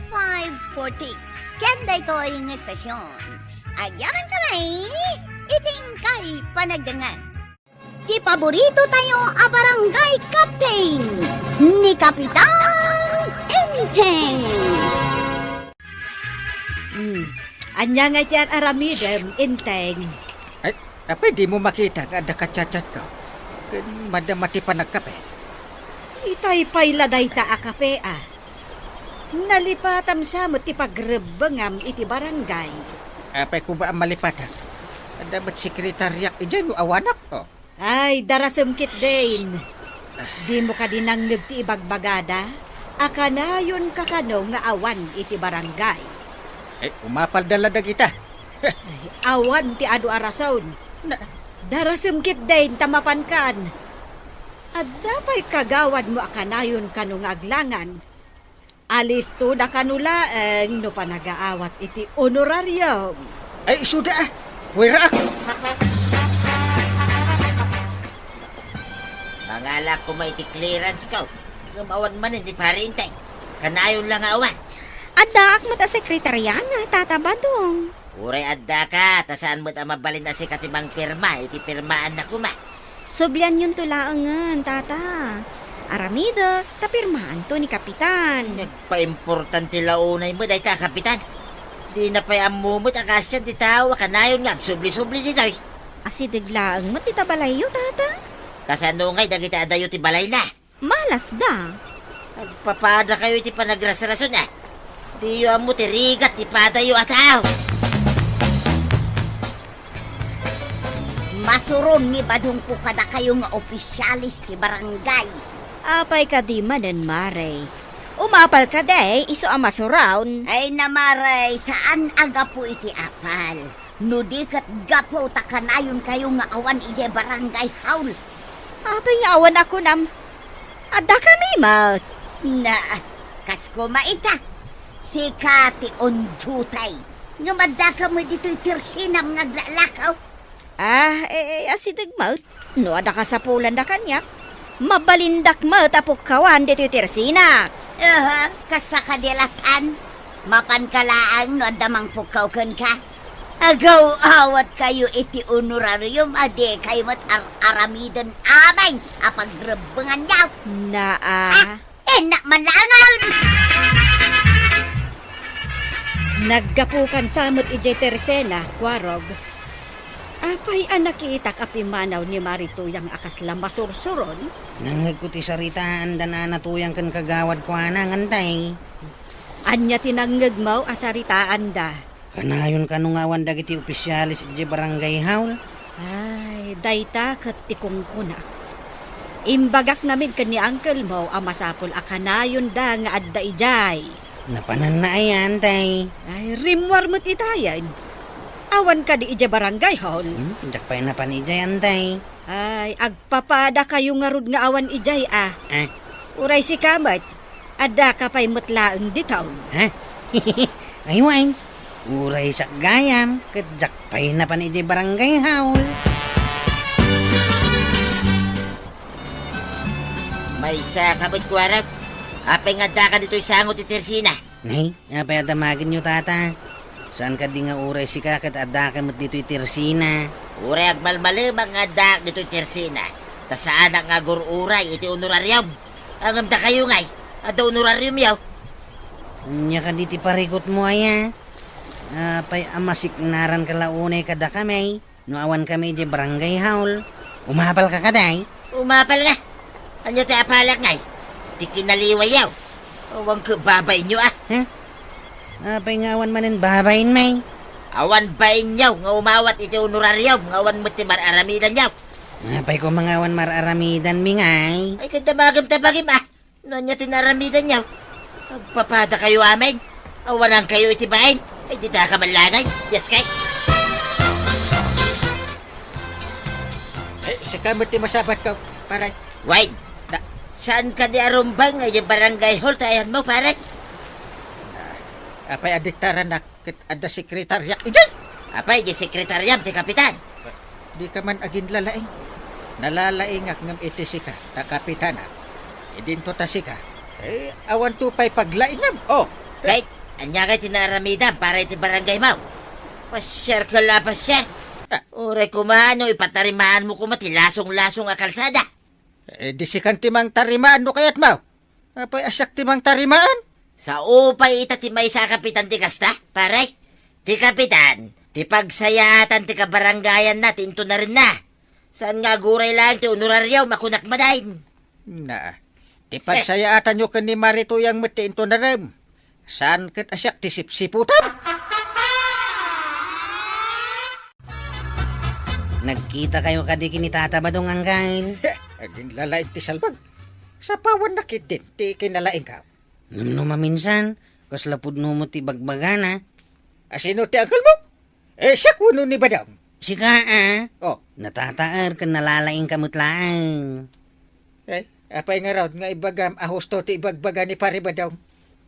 five forty. Ken daytoy nga estasyon, agyamankami iti inkay panagdengngeg. Ti paborito tayo a barangay captain, ni Kapitan Enteng. Hmm. Ania ngay ti ar-aramidem, Enteng? Ay, apay dimo makita nga adda ka-chat-chatko? Ken madama ti panagkape. Itay pay la dayta a kape, a. Nalipatam sa met ti pagrebbengam iti barangay. Apay koma a malipatak? Adda met sekretariak idiay no awanak, o. Ay, darasem ketdin. Dimo kadi nangngeg ti ibagbagada a kanayonka kano nga awan iti barangay? Eh, umapalda la dagita. Ay, awan ti adu a rason. Na- Darasem ketdin ta mapankan. Adda pay kagawadmo a kanayon kano nga aglangan. Alisto da kano laeng no panagaawat iti honorarium. Ay, isuda, a. Wayraak. Mangalak koma iti clearance ko. Ngem awan manen ni Pare Enteng. Kanayon la nga awan. Addaak met a sekretariana, Tata Badong. Uray addaka, ta saan met a mabalin a sika ti mangpirma iti pirmaanna koma. Sublianyonto laengen, Tata. Aramidek ta pirmaanto ni Kapitan. Nagpaimportante la unay met dayta a Kapitan. Dina pay ammo met a kaasian ti tao a kanayon nga agsubli-subli ditoy. Asideg laeng met dita balayyo, Tata. Kasano ngay dagiti adayo ti balayna? Malasda. Agpapadakayo iti panagrasrason, a. Diyo ammo ti rigat ti padayo a tao. Masuron ni Badongko kadakayo nga opisyales ti barangay. Apay kadi manen, Mare? Umapal kadi, isu a masuron? Ay na, Mare, saan a gapu iti apal. No di ket gapu ta kanayonkayo nga awan idiay barangay hall. Apay nga awan a kunam? Addakami met. Na, kas koma ita. Sika ti on duty. Ngem addaka met ditoy tersinam nga aglalakaw. Ah, e, e, asideg met. No adda kasapulanna kaniak, mabalindak met a pukkawan ditoy tersinak. Aha, kasta kadi a latan? Mapanka laeng no adda mangpukkaw kenka. Agaw-awatkayo iti honorarium a dikay met ar-aramiden amin a pagrebbenganyo. Naa. Ah, innak man laengen! Naggapukan sa met idiay tersena, Kuarog. Apay a nakitak a pimmanaw ni Mari Tuyang a kasla masursuron? Nangngegko ti saritaanda Nana Tuyang ken kagawad kuana, Antay. Ania ti nangngegmo a saritaanda? Kanayon kano nga awan dagiti opisyales idiay barangay hall? Ay, dayta ket ti kunkunak. Imbagak ngamin ken ni uncle mo a masapul a kanayonda nga adda idiay. Napananna aya, Antay? Ay, rimmuar met itayen. Awan kadi idiay barangay hall? Hmm, diak pay napan idiay, Antay. Ay, agpapadakayo ngarud nga awan idiay, a. Ah. Uray sika met, addaka pay met laeng ditoy. Ha? Ay, wen. Uray siak gayam, ket diak pay napan idiay barangay hall. Maysa ka met, Kuarog. Apay nga addaka ditoy sango ti tersina? Nay, apay a damagenyo, Tata? Saan kadi nga uray sika ket addaka met ditoy tersina? Uray agmalmalemak nga addaak ditoy tersina, ta saanak nga agur-uray iti honorarium. Ngem dakayo ngay, adda honorariumyo. Ania kadi ti parikutmo aya? Apay a masiknaranka la unay kadakami? No awankami idiay barangay hall, umapalka kadi? Umapal nga. Ania ti apalak ngay? Ti kinaliwayyo. Awan ket babainyo, a. Huh? Apay nga awan manen babainmi? Awan bainyo nga umawat iti honorarium nga awan met ti mar-aramidanyo. Apay koma nga awan mar-aramidanmi ngay? Ay, ket damagem ta bagim, a. No ania ti naaramidanyo? Agpapadakayo amin. Awanankayo iti bain. Ay, dita ka man langay. Yes, kay. Eh, sika met ti masabatko, pare. Wait. Na, saan kadi a rumbeng idiay barangay hall ti ayanmo, pare? Na, apay a diktaranak ket adda sekretariak idiay? Apay, di sekretariam ti kapitan? Dika man aginlalaing. Nalalaingak ngem iti sika, ta kapitanak. Idinto ta sika. Eh, awanto pay paglaingam. Oh. Kay, ania kay ti naaramidam para iti barangaymo? Pasiarka la, pasiar. Ah. Uray koma no ipatarimaanmo koma ti lasong-lasong a kalsada. Eh, di sikan ti mangtarimaan no kayatmo. Apay a siak ti mangtarimaan? Sao pay ita ti maysa a kapitan ti kasta, pare? Ti kapitan, ti pagsayaatan ti kabarangayanna ti intonarenna. Saan nga aguray laeng ti honorarium a kunak manen? Naa. Ti pagsayaatanyo ken ni Mari Tuyang met ti intonarem. Saan ket a siak ti sipsiputam? Nagkitakayo kadi ken ni Tata Badong, Angkel? He, aginlalaing ti salbag. Sapawanna ketdin ti kinalaingko. Ngem no maminsan, kasla pudno met ti bagbagana. A, sino ti angkelmo? Eh, siak wenno ni Badong? Sika, a. Oh. Natataer ken nalalaingka met laeng. Eh, apay ngarud nga ibagam a husto ti ibagbaga ni Pare Badong?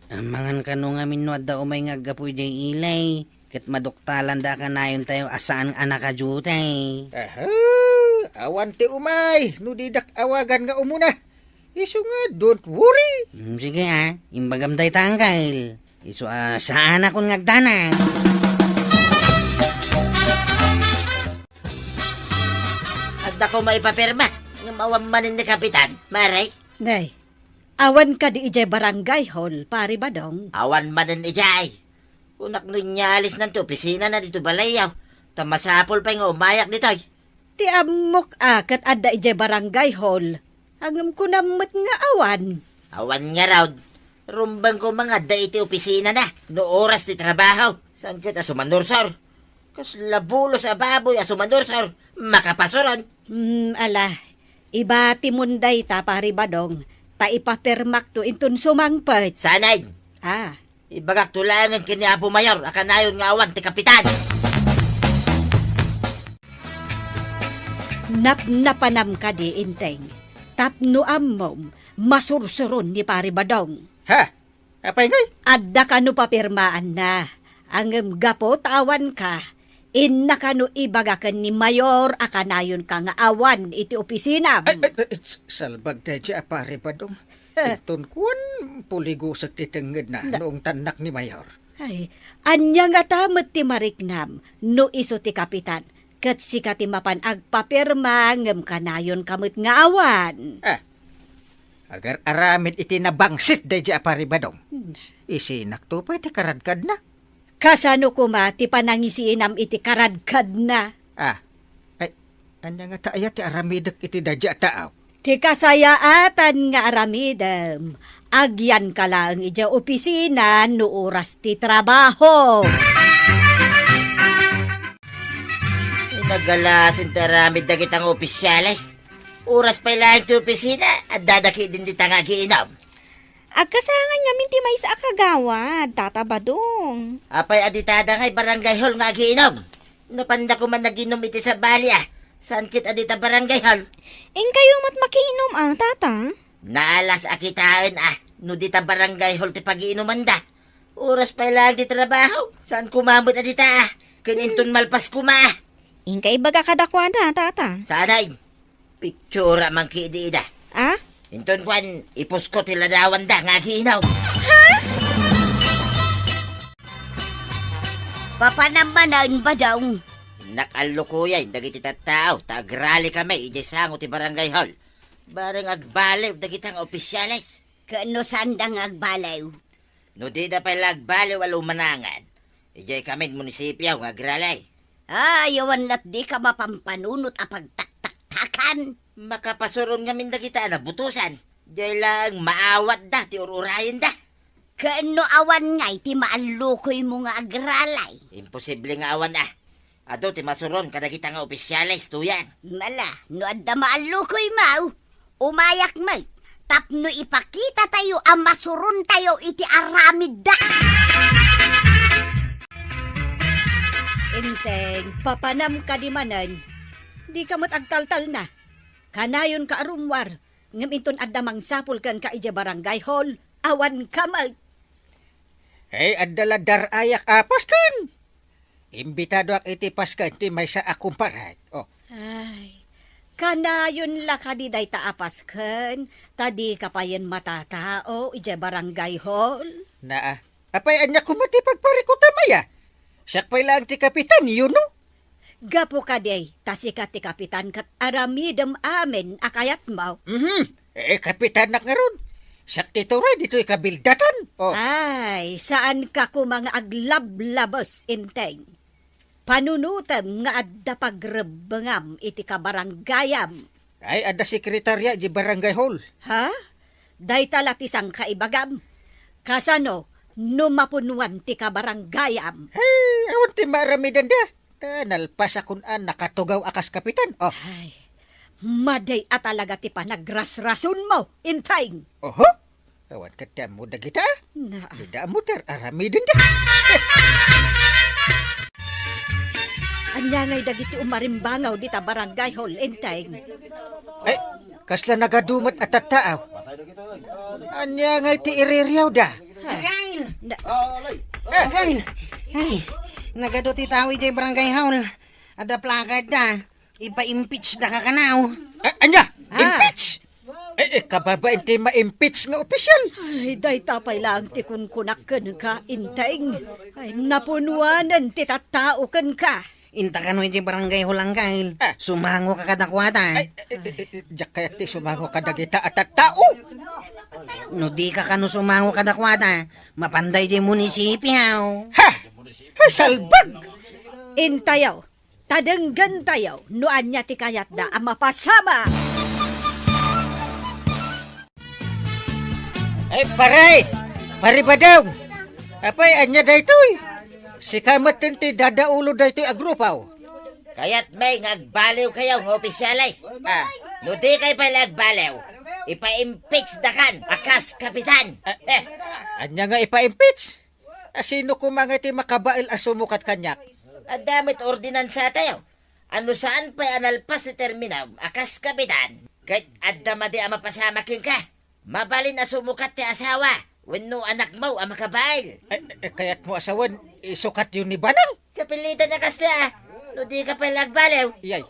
Amangan kano ngamin no adda umay nga aggapu idiay ili, ket maduktalanda a kanayontayo a saan a nakadiutay. Aha, awan ti umay no didak awagan nga umuna. Isu nga, don't worry. Hmm, sige, a. Imbagam dayta, Angkel. Isu a saanakon nga agdanag. Adda koma ipapirma, ngem awan manen ni Kapitan, Mare. Nay, awan kadi idiay barangay hall, Pari Badong? Awan manen idiay. Kunak no inyalisnan ti opisinana ditoy balayyo, ta masapul pay nga umayak ditoy. Ti ammok a ket adda idiay barangay hall, ngem kunam met nga awan. Awan ngarud, rumbeng koma nga adda iti opisinana no oras ti trabaho. Saan ket a sumanursor? Kasla bulos a baboy a sumanursor, makapasuron. Hmm, ala, ibatimon dayta, Pari Badong, ta ipapirmakto inton sumangpet. Saanen? Ah. Ibagakto laengen ken ni Apo Mayor a kanayon nga awan ti kapitan. Napnapanam kadi, Enteng? Tapno ammom, masursuron ni Pari Badong. Ha? Apay ngay? Adda kano papirmaanna. Ngem gapu ta awanka, inna kano ibaga ken ni Mayor a kanayonka nga awan iti opisinam. Ay, ay, ay, s-, salbag daydi a Pari Badong. Eh. Inton kuan, puligusek ti tengngedna no ungtannak ni Mayor. Ay, ania ngata met ti mariknam no isu ti kapitan, ket sika ti mapan agpapirma ngem kanayonka met nga awan? Ah, agar-aramid iti nabangsit daydi a Pari Badong. Hmm. Isinakto pay ti karadkadna. Kasano koma ti panangisinam iti karadkadna? Ah, ay, ania ngata aya ti aramidek iti daydi a tao? Ti kasayaatan nga aramidem, agyanka laeng idiay opisina no oras ti trabaho. Inagalasin ti aramid dagita nga opisyales. Oras pay laeng ti opisina, addada ketdin dita nga agiinom. Agkasangan ngamin ti maysa a kagawad, Tata Badong. Apay a ditada ngay barangay hall nga agiinom? Napanda koma naginom iti sabali a, saan ket a dita barangay hall? Inkayo met makiinom a, Tata? Naalas a kitaen a, no dita barangay hall ti pagiinomanda. Oras pay laeng ti trabaho, saan koma met a dita a, ken inton malpas koma a. Inka ibaga kadakuada, Tata. Saanen? Pitsura man ketdi ida. Ah? Inton kuan, ipusko ti ladawanda nga agiinom. Ha? Papanam manen, Badong. Innak allukoyen dagiti tattao ta agrali kami idiay sango ti barangay hall. Bareng agbaliw dagita nga opisyales. Ket no saanda nga agbaliw? No dida pay la agbaliw a lumanangan, idiay kamin munisipio nga agrali. Ay, awan lat dika mapampanunot a pagtaktaktakan. Makapasuron ngamin dagita a nabutosan. Diay laeng maawatda ti ur-urayenda. Ken no awan ngay ti maallukoymo nga agralay? Imposible nga awan a. Adu ti masuron kadagita nga opisyales, tuyang. Ala, no adda maallukoymo, umayak met tapno ipakitatayo a masurontayo iti aramidda. Enteng, papanam kadi manen, dika met agtaltalna. Kanayonka a rummuar, ngem inton adda mangsapul kenka idiay barangay hall, awanka met. Ay, adda la dar-ayak a pasken. Imbitadoak iti pasken ti maysa a kumparek. Oh. Ay, kanayon la kadi dayta a pasken, ta dika payen matatao idiay barangay hall? Naa. Apay, ania koma ti pagparikutam aya? Siak pay laeng ti kapitan, you know? Gapu kadi, ta sika ti kapitan ket aramidem amin a kayatmo. Mhm. Eh, kapitanak ngarud. Siak ti turay ditoy kabildatan. Oh. Ay, saanka koma nga aglablabes, Enteng. Panunotem nga adda pagrebbengam iti kabarangayam. Ay, adda sekretaria di barangay hall. Ha? Dayta la ti sangkaibagam. Kasano no mapunuan ti kabarangayam? Ay, awan ti maaramidenda. Ta nalpasakon a nakatugaw a kas kapitan. Oh. Ay, madi a talaga ti panagrasrasonmo, Enteng. Oho. Awan ket ti ammo dagita. Na. Dida ammo ti ar-aramidenda. Ania ngay dagiti umarimbangaw dita barangay hall, Enteng? Ay, kasla nagadu met a tattaaw. Ania ngay ti iririawda? Again! Na- Again! Ay, nagadu ti tao idiay barangay hall. Adda placard da. Ipa-impeach da kakanaw. A-, ania? Ah. Impeach? Eh, eh, kababain ti ma-impeach nga opisyal. Ay, dayta pay laeng ti kunkunak kenka, Inteng. Ay, napunuanen ti tattao kenka. Inta kano iti barangay hall, Angkel. Ah. Sumango ka kadakuada. Ay, eh, eh, eh, eh, diak kayat ti sumango kadagita a tattao. No di ka kano sumango kadakuada, mapanda iti munisipyo. Ha? Ay, salbag! Intayo, ta denggentayo no ania ti kayatda a mapasamak. Ay, pare! Pare Badong! Apay, ania daytoy? Sika met ti dadaulo daytoy a grupo. Kayatmi nga agbaliwkayo nga opisyales. Ah. No dikay pay la agbaliw, ipa-impeach dakan a kas kapitan. Ah, eh. Ania nga ipa-impeach? A, sino koma ngay ti makabael a sumukat kaniak? Adda met ordinansatayo a no saan pay a nalpas ti terminam a kas kapitan, ket adda madi a mapasamak kenka. Mabalin a sumukat ti asawa wenno anakmo a makabael. Eh, eh, kayatmo a sawen, isukatyo ni Banang? Kapilitan a kasta, a. No dika pay la agbaliw. Iyay.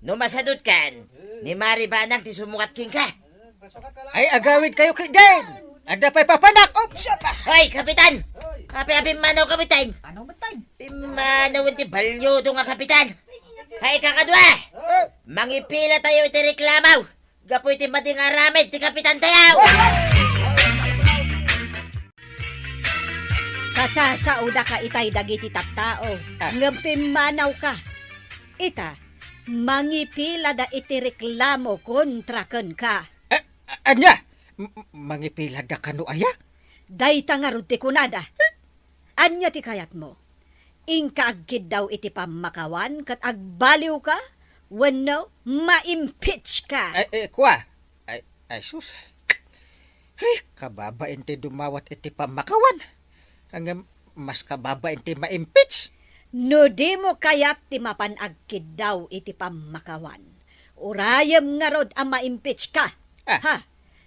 No masadutkan, ni Mari Banang ti sumukat kenka. Ay, agawidkayo ketdin! Adda pay papanak! Oops, apa! Hoy, Kapitan! Apay a pimmanaw, Kapitan? Ano met, Tay? Pimmanaw ti baliwdong a Kapitan! Hay, kakadua! Mangipilatayo iti reklamo gapu iti madi nga aramid ti Kapitantayo! Kasasaodaka itay dagiti tattao, ah, ngem pimmanawka. Ita, mangipilada iti reklamo kontra kenka. A-, a-, ania? M-, m-, mangipilada kano aya? Dayta ngarud ti kunada. Ania ti kayatmo? Inka agkiddaw iti pammakawan ket agbaliwka wenno ma-impeachka? Ay, eh, kua. Ay, ay, sus. Ay, kababain ti dumawat iti pammakawan. Ngem mas kababain ti ma-impeach. No dimo kayat ti mapan agkiddaw iti pammakawan, urayem ngarud a ma-impeachka. Ah. Ha?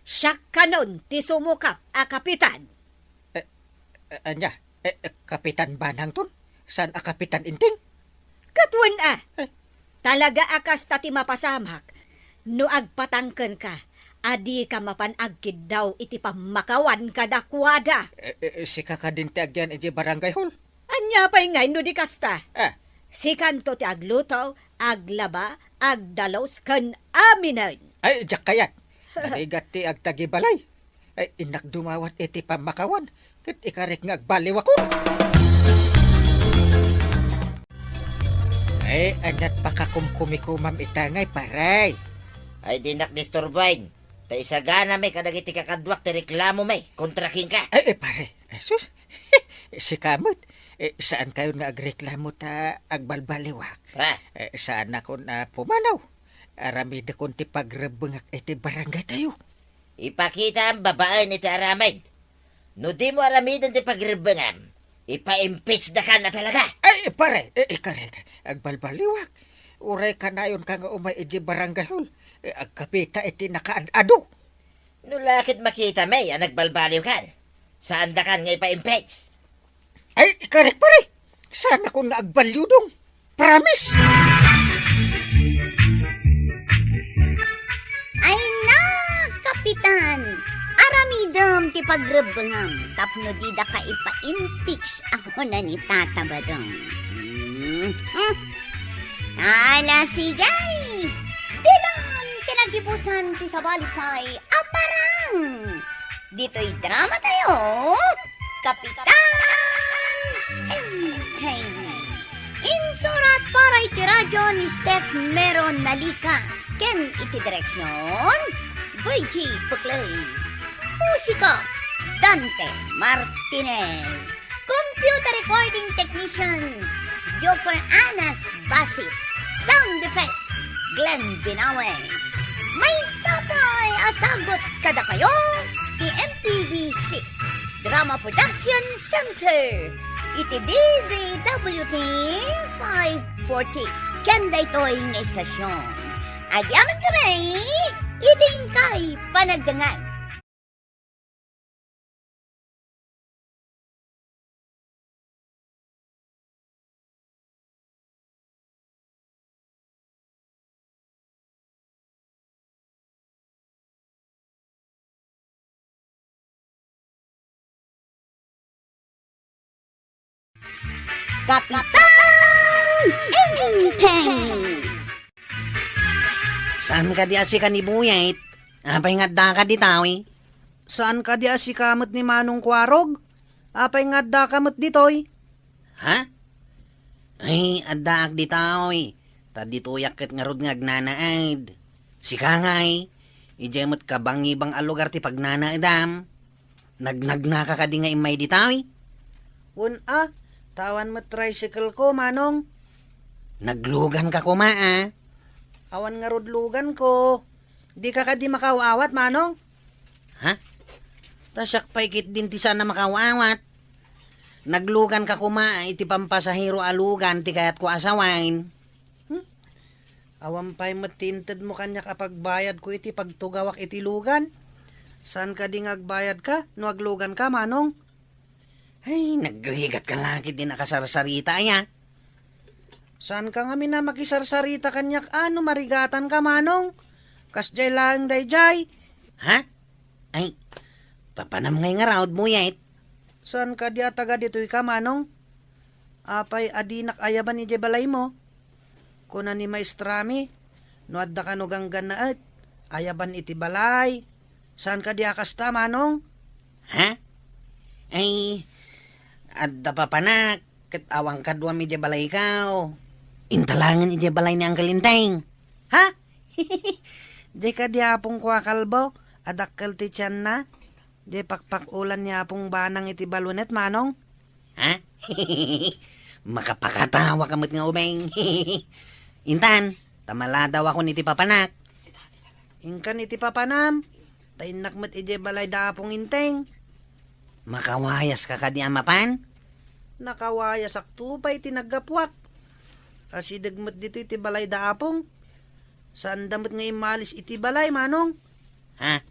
Siak kanon ti sumukat a kapitan. Eh, eh, ania? Eh, eh, Kapitan Banangton? Saan a Kapitan Inting? Ket wen a. Eh. Talaga a kasta ti mapasamak no agpatang kenka, a dika mapan agkiddaw iti pammakawan kadakuada. Eh, eh, sika kadin ti agyan idiay barangay hall? Ania pay ngay no di kasta? Ah. Sikanto ti agluto, aglaba, agdalus, ken aminen. Ay, diak kayat. Narigat ti agtagibalay. Ay, innak dumawat iti pammakawan, ket ikarik nga agbaliwakon. Ay, aniat pakakumkumikumam ita ngay, pare? Ay, dinak disturbaen. Ta isaganami kadagiti kakaduak ti reklamomi kontra kenka. Ay, eh, pare. Ay, sus. Sika met. Eh, saankayon nga agreklamo ta agbalbaliwak. Ah. Eh, saanakon a pumanaw. Aramidekon ti pagrebbengak iti barangaytayo. Ipakitaam babaen iti aramid. No dimo aramiden ti pagrebbengam, ipa-impeach dakan a talaga. Ay, pare, eh, ikarek, agbalbaliwak. Uray kanayonka nga umay idiay barangay hall, eh, agkapita iti nakaad-ado. No la ket makitami a nagbalbaliwkan, saandakan nga ipa-impeach. Ay, ikarek, pare. Saanakon nga agbaliwdong. Promise! Ay na, Kapitan! Aramidem ti pagrebbengam tapno didaka ipa-impeach a kuna ni Tata Badong. Hmm. Ala, sige! Ditan ti nagibusan ti sabali pay a parang! Ditoy drama tayo, Kapitan Enteng. Insurat para iti radyo ni Steph Mero Nalica ken iti direksyon, Virgie Puclay. Musika, Dante Martinez. Computer recording technician, Joper Anas Basit. Sound effects, Glenn Binawe. Maysa pay a sagut kadakayo ti M P B C Drama Production Center iti D Z W T five forty ken daytoy nga istasyon. Agyamankami iti inkay panagdengngeg. Kapitan Enteng! Saan kadi a sika ni Buyet? Apay nga addaka ditoy? Saan kadi a sika met ni Manong Kuarog? Apay nga addaka met ditoy? Ha? Ay, addaak ditoy. Ta ditoyak ket ngarud nga agnanaed. Sika ngay, idiay met kabangibang a lugar ti pagnanaedam. Nagnagnaka kadi nga immay ditoy? Wen a, ta awan met tricycle ko, Manong. Naglugan ka koma, a? Awan ngarud lugan ko. Di ka kadi makaw-awat, Manong? Ha? Ta siak pay ketdin ti saan a makaw-awat. Naglugan ka koma iti pampasahero a lugan ti kayatko a sawen. Hmm? Awan pay met ti intedmo kaniak a pagbayadko iti pagtugawak iti lugan. Saan kadi nga agbayadka no agluganka, Manong? Ay, nagrigat ka la ketdi nakasarsarita, aya? Saan ka ngamin a makisarsarita kaniak a no marigatanka, Manong? Kasdiay laeng daydiay. Ha? Ay, papanam ngay ngarud, Buyet? Saan kadi a taga ditoy ka, Manong? Apay a dinak ayaban idiay balaymo? Kuna ni maestrami, no adda kano ganggannaet, ayaban iti balay. Saan kadi a kasta, Manong? Ha? Ay, adda papanak, ket awan kaduam idiay balayko. Inta laengen idiay balay ni Uncle Enteng. Ha? Diay kadi apongko a kalbo, a dakkel ti tianna? Diay pakpakulan ni Apong Banang iti balunet, Manong? Ha? Makapakatawa ka met nga ubing. Intan, ta maladawakon iti papanak. Inkan iti papanam, ta innak met idiay balay da Apong Enteng. Makawayas ka kadi a mapan? Nakawayasak to pay ti naggapuak. Asideg met ditoy ti balay da Apong. Saanda met nga immalis iti balay, Manong. Ha?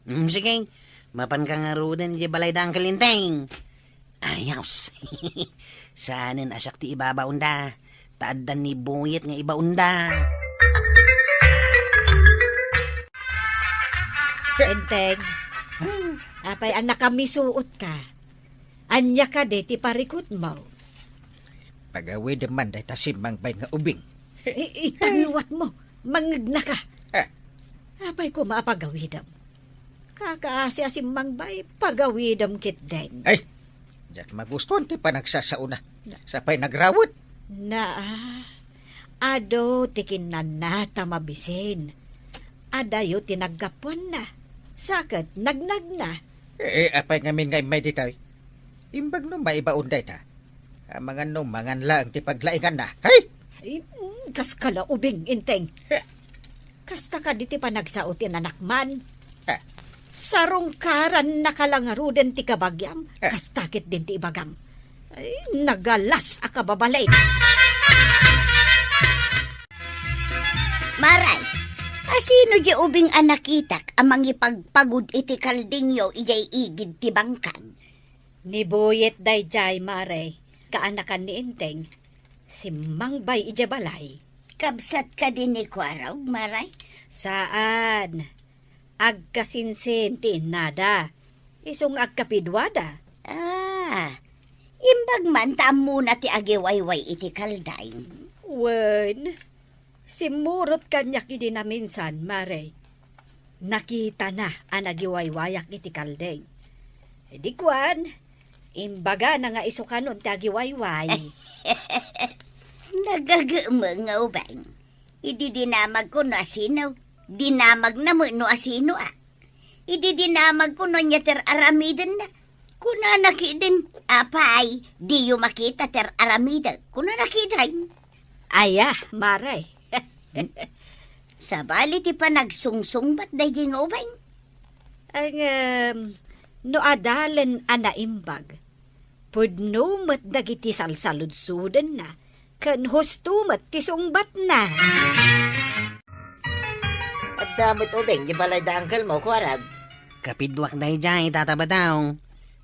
Mm, sige. Mapanka ngaruden idiay balay da Uncle Enteng. Ayos. Saanen a siak ti ibabaonda. Ta adda ni Buyet nga ibaonda. Enteng, apay a nakamisuot ka? Ania kadi ti parikutmo? Pagawidem man dayta simmangbay nga ubing. I-, itangwat mo, mangngegna ka. Ah. Apay koma a pagawidem? Kakaasi a simmangbay, pagawidem ketdin. Ay, diak magustuan ti panagsasaona. Sapay nagrawet. Naa, adu ti kinnanna ta mabisin. Adayo ti naggapuanna. Sa ket nagnagna. Eh, apay ngamin nga immay ditoy? Imbag no maibaon dayta. Amangan no mangan laeng ti paglainganna. Hay! Ay, mm, kas ka la ubing, Enteng. Heh. Kasta kadi ti panagsao ti nanakman. Heh. Sarungkaran nakalangaruden ti kabagiam, heh, kasta ketdin ti ibagam. Ay, nagalas a kababalin. Maray, asino di ubing a nakitak a mangipagpagud iti kaldingyo idiay igid ti bangkag? Ni Buyet daydiay, Maray, kaanakan ni Enteng. Simmangbay idiay balay. Kabsat kadi ni Kuarog, Maray? Saan. Agkasinsin ti innada. Isu nga agkapiduada. Ah, imbag man ta ammona ti agiwayway iti kalding. Wen, simmurot kaniak idi naminsan, Maray. Nakitana a nagiwaywayak iti kalding. Idi kuan, imbagana nga isu kanon ti agiwayway. Nagagemmeng nga ubing. Idi dinamagko no asino, dinamagna met no asinoak. Idi dinamagko no ania ti ar-aramidenna, kunana ketdin, "Apay, diyo makita ti ar-aramidek," kunana ketdin. Aya, Maray. Sabali ti panagsungsungbat daydiay nga ubing. Ay, ngem, no adalen a naimbag, pudno met dagiti salsaludsodenna, ken husto met ti sungbatna. Adda met ubing di balay da uncle mo, Kuarag? Kapiduak daydiay, Tata Badaw.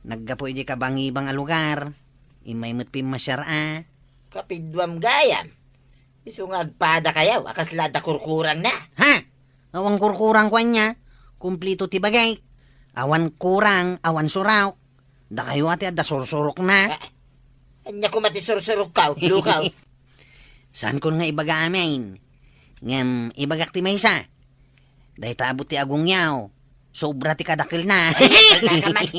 Naggapu idi kabangibang a lugar. Immay met pimmasiar a. Kapiduam gayam. Isu nga agpadakayaw a kasla adda kurkurangna. Ha? Awan kurkurang ko ania. Kumplito ti bagik. Awan kurang, awan surok. Dakayo a ti adda sursurokna. Ah, Ania koma ti sursurokkaw, lukaw? Saankon nga ibaga amin. Ngem ibagak ti maysa. Dayta abut ti agongyaw. Sobra ti kadakelna. Ay, kalta ka, Mike.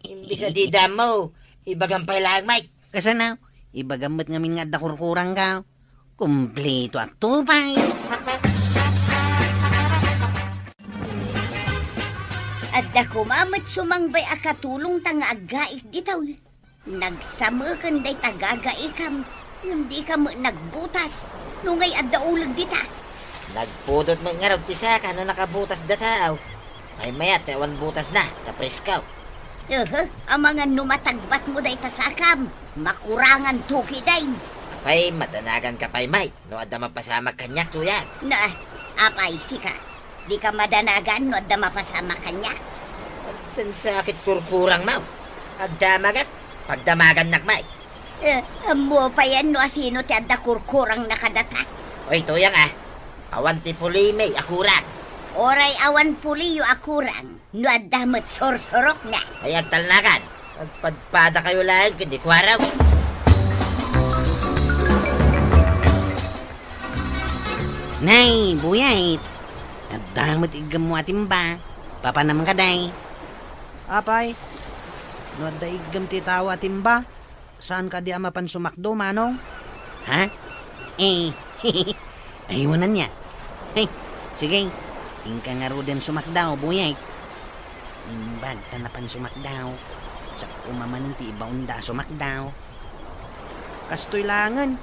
Imbis a dida mo, ibagam pay laeng, Mike. Kasano? Ibagam met ngamin nga adda kurkurangka. Kumpletoak pay. Adda koma met sumangbay a katulongta nga aggaik ditoy. Nagsameken dayta gagaikam, ngem dika met nagbutas, no ngay adda uleg dita. Nagpudot met ngarud ti saka no nakabutas dataw. Maymayat ti awan butasna, ta presko. Ehe, amangan no matagbatmo dayta sakam, makuranganto ketdin. Apay, madanaganka pay, Mike, no adda mapasamak kaniak, Tuyang. Na, apay, sika? Dika madanagan no adda mapasamak kaniak? Addan sakit kurkurangmo. Agdamagak, pagdamagannak, Mike. Eh, ammo payen no asino ti adda kurkurangna kadata? Oy, Tuyang, a. Awan ti pulimi a kurang. Uray awan puliyo a kurang, no adda met sursurokna. Ay, agtalnakan. Agpadpadakayo laeng ken ni Kuarog. Nay, Buyet. Adda met iggemmo a timba. Papanam kadi. Apay, no adda iggem ti tao a timba, saan kadi a mapan sumakdo, Manong? Ha? Eh, aywan ania. Hey, sige, inka ngaruden sumakdo, Buyet. Imbag ta napan sumakdo. Sakko manen ti ibaonda a sumakdo. Kastoy laengen.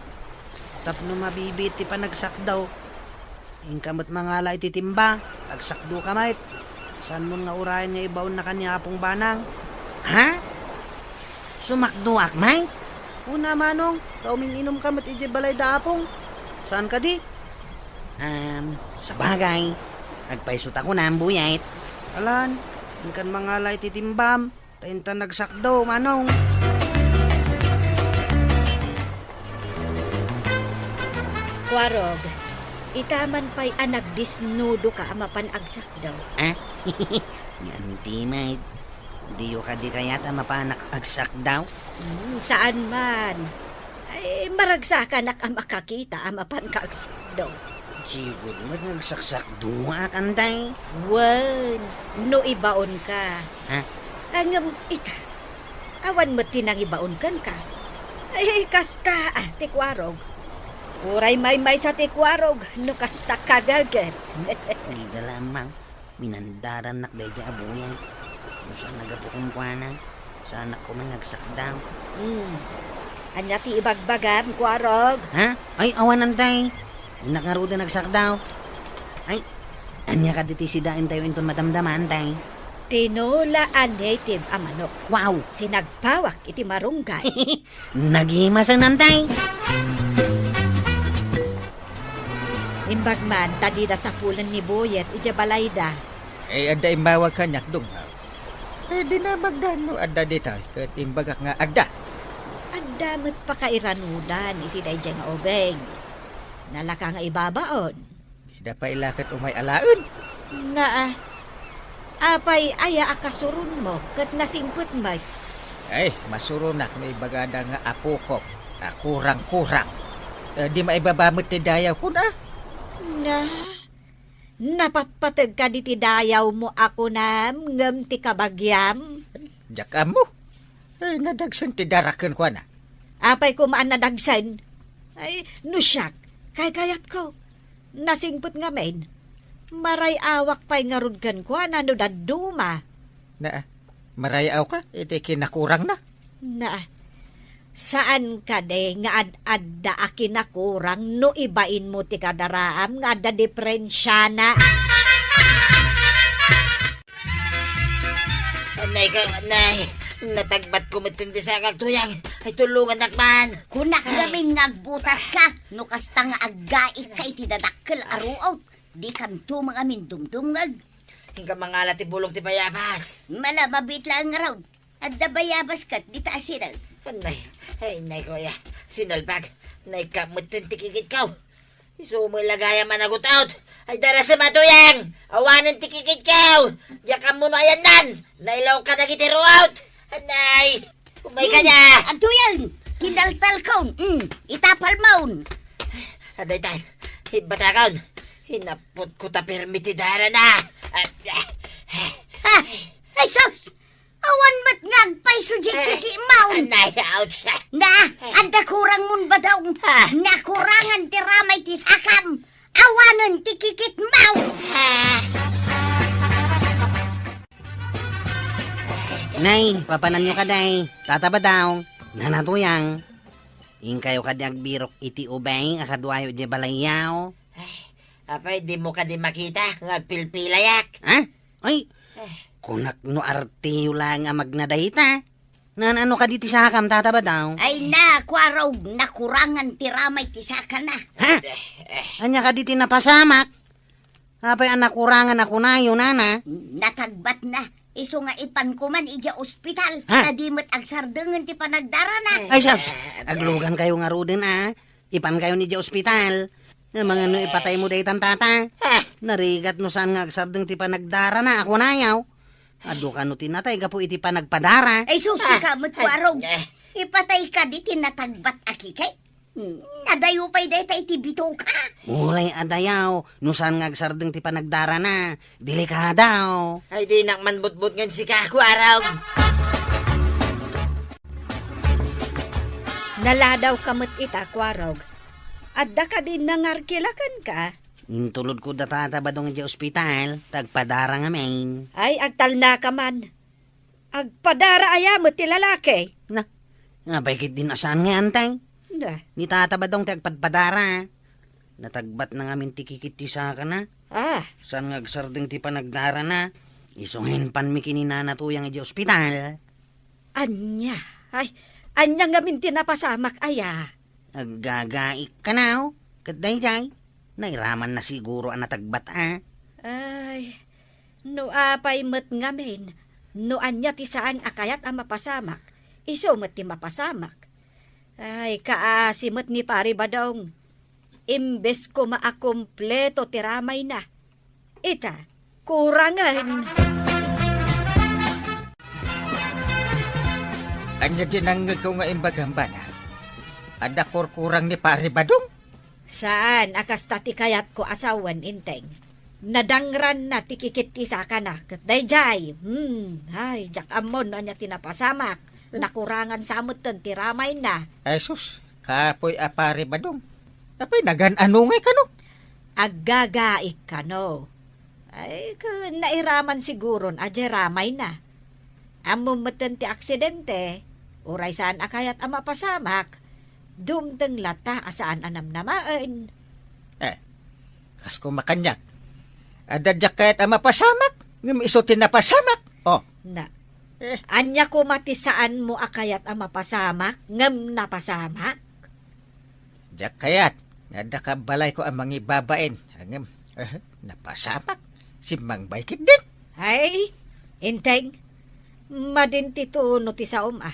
Tapno mabibiit ti panagsakdo. Inka met mangala iti timba, agsakdoka met. Saanmon nga urayen nga ibaonnaka ni Apong Banang. Ha? Sumakdoak met? Una, Manong, ta umin-inumka met idiay balay da Apong. Saan kadi? Um, sabagay, agpaysotakon, Buyet. Alan, inkan mangala iti timbam. Ta intan agsakdo, Manong. Kuarog, ita man pay a nagdisnudoka a mapan agsakdo. Ah? Ngem ti met, diyo kadi kayat a mapanak agsakdo? Hmm, saan man. Ay, maragsakanak a makakita a mapanka agsakdo. Sigud met nga agsaksakdoak, Antay. Wen, no ibaonka. Ha? Ngem ita, awan met ti nangibaon kenka. Ay, kasta, ah, ti kuarog. Uray maymaysa ti kuarog, no kasta kagaget. Ay, dala, Mang. Minandarannak daydiay a buyag. No saan a gapu kenkuana, saanak koma nga agsakdo. Hmm. Ania ti ibagbagam, Kuarog? Ha? Ay, awan, Antay. Innak ngaruden agsakdo. Ay, ania kadi ti sidaentayo inton madamdama, Antay? Tinola a native a manok. Wow! Sinagpawak iti marunggay. Nagimasen, Antay. Imbag man ta dida sapulen ni Buyet idiay balayda. Eh, adda immawag kaniak, Dungag. Eh, dinamagda no adda ditoy, ket imbagak nga adda. Adda met pakairanudan iti daydiay nga ubing. Nalaka nga ibabaon. Dida pay la ket umay alaen. Nga, ah, apay aya a kasuronmo ket nasingpet met? Ay, masuronak no ibagada nga apokok a kurang-kurang. Eh, di maibaba met ti dayawkon, ah. Na, napatpateg kadi ti dayawmo a kunam ngem ti kabagiam? Diak ammo. Eh, nadagsen ti darak kenkuana. Apay koma a nadagsen? Ay, no siak, kaykayatko. Nasingpet ngamin. Maray-awak pay ngarud kenkuana no dadduma. Na, maray-awka iti kinakurangna? Na, saan kadi nga ad-adda a kinakurang no ibainmo ti kadaraam nga adda diperensiana? Nay ka, nay. Natagbatko met ti sakak, Tuyang. Ay, tulongannak man. Kunak ngamin nga agbutaska, no kasta nga aggaikka iti dadakkel a ruot. Dikanto mangamin dumdumngeg. Inka mangala ti bulong ti bayabas. Mala, mabiit laeng ngarud. Adda bayabas ket dita a sireg. Nay, ay, nay, kuya. Sinalbag. Naikka met ti kikitko. Isu met la gayam a nagut-ut. Ay, darasem a Tuyang! Awanen ti kikitko! Diak ammo no ayannan! Nailawka dagiti ruot! Anay! Umay ka dia! Adtoyen! Kinaltalkon, mm, itapalmon. Adaytan, ibatakon. Hinapot ko ta permi ti darana. Ah, ah, Ah, ay sus! Awan met nga agpayso di Eh, kikimon. Anay, ouch. Na, adda kurang mon badong. Ah. Nakurangan ti ramay ti sakam. Awanen ti kikitmo. Ah. Nay, papananyo ka, day. Tata Badong, Nana Tuyang. Inkayo kadi agbirok iti ubing a kaduayo idiay balayyo? Ay, apay, dimo kadi makita nga agpilpilayak? Ha? Ay, Eh. Kunak no arteyo laeng a magna dayta. Naan-ano kadi ti sakam, Tata Badong? Ay na, Kuarog, nakurangan ti ramay ti sakana. Ha? Eh, eh. Ania kadi ti napasamak? Apay a nakurangan a kunayo, nana? Natagbatna. Isu nga ipanko man idiay ospital. Ha? Ta di met agsardengen ti panagdarana. Ay, sus! Aglugankayo ngaruden, a. Ipankayon idiay ospital. Nga mangano ipataymo daytan, tata? Ah. Narigat no saan nga agsardeng ti panagdarana a kunayo. Adu kano ti natay gapu iti panagpadara. Ay, sus, Ah. Ka met, Kuarog. Eh. Ipatay kadi ti natagbat a kikit. Hmm, adayo pay dayta iti bitoka. Uray adayo, no saan nga agsardeng ti panagdarana. Delikado. Ay, dinak man butbutngen sika, Kuarog. Naladaw ka met ita, Kuarog. Adda kadi nangarkila kenka? Intulod ko da Tata Badong idiay ospital, ta agpadara ngamin. Ay, agtalna ka man. Agpadara aya met ti lalaki? Na, nga bay ket din a saan nga antay? Na. Ni Tata Badong ti agpadpadara. Natagbatna ngamin ti kikit ti sakana. Ah. Saan nga agsardeng ti panagdarana? Isu nga inpanmi ken ni Nana Tuyang idiay ospital. Ania? Ay, ania ngamin ti napasamak aya? Aggagaik kano, ket daydiay, nairamanna siguro a natagbat a. Ay, no apay met ngamin, no ania ti saan a kayat a mapasamak, isu met ti mapasamak. Ay, kaasi met ni Pari Badong. Imbes koma a kompleto ti ramayna, ita, kurangen. Ania di nangngegko nga imbagam, bana? Adda kurkurang ni Pari Badong? Saan a kasta ti kayatko a sawen, Inteng. Nadangranna ti kikit ti sakana, ket daydiay, hmm, ay, diak ammo no ania ti napasamak. Nakurangan sa metten ti ramayna. Ay sus, kapoy a Pari Badong. Apay, nagan-ano ngay kano? Aggagaik kano. Ay, ken nairaman siguron a diay ramayna. Ammom metten ti aksidente, uray saan a kayat a mapasamak, dumteng latta a saan a namnamaen. Eh, kas koma kaniak, adda diak kayat a mapasamak, ngem isu ti napasamak. Oh. Na, Eh. Ania koma ti saanmo a kayat a mapasamak, ngem napasamak? Diak kayat nga adda kabalayko a mangibabain, ngem, eh, napasamak. Simmangbay ketdin. Ay, Inteng, madin ti tuno ti saom a.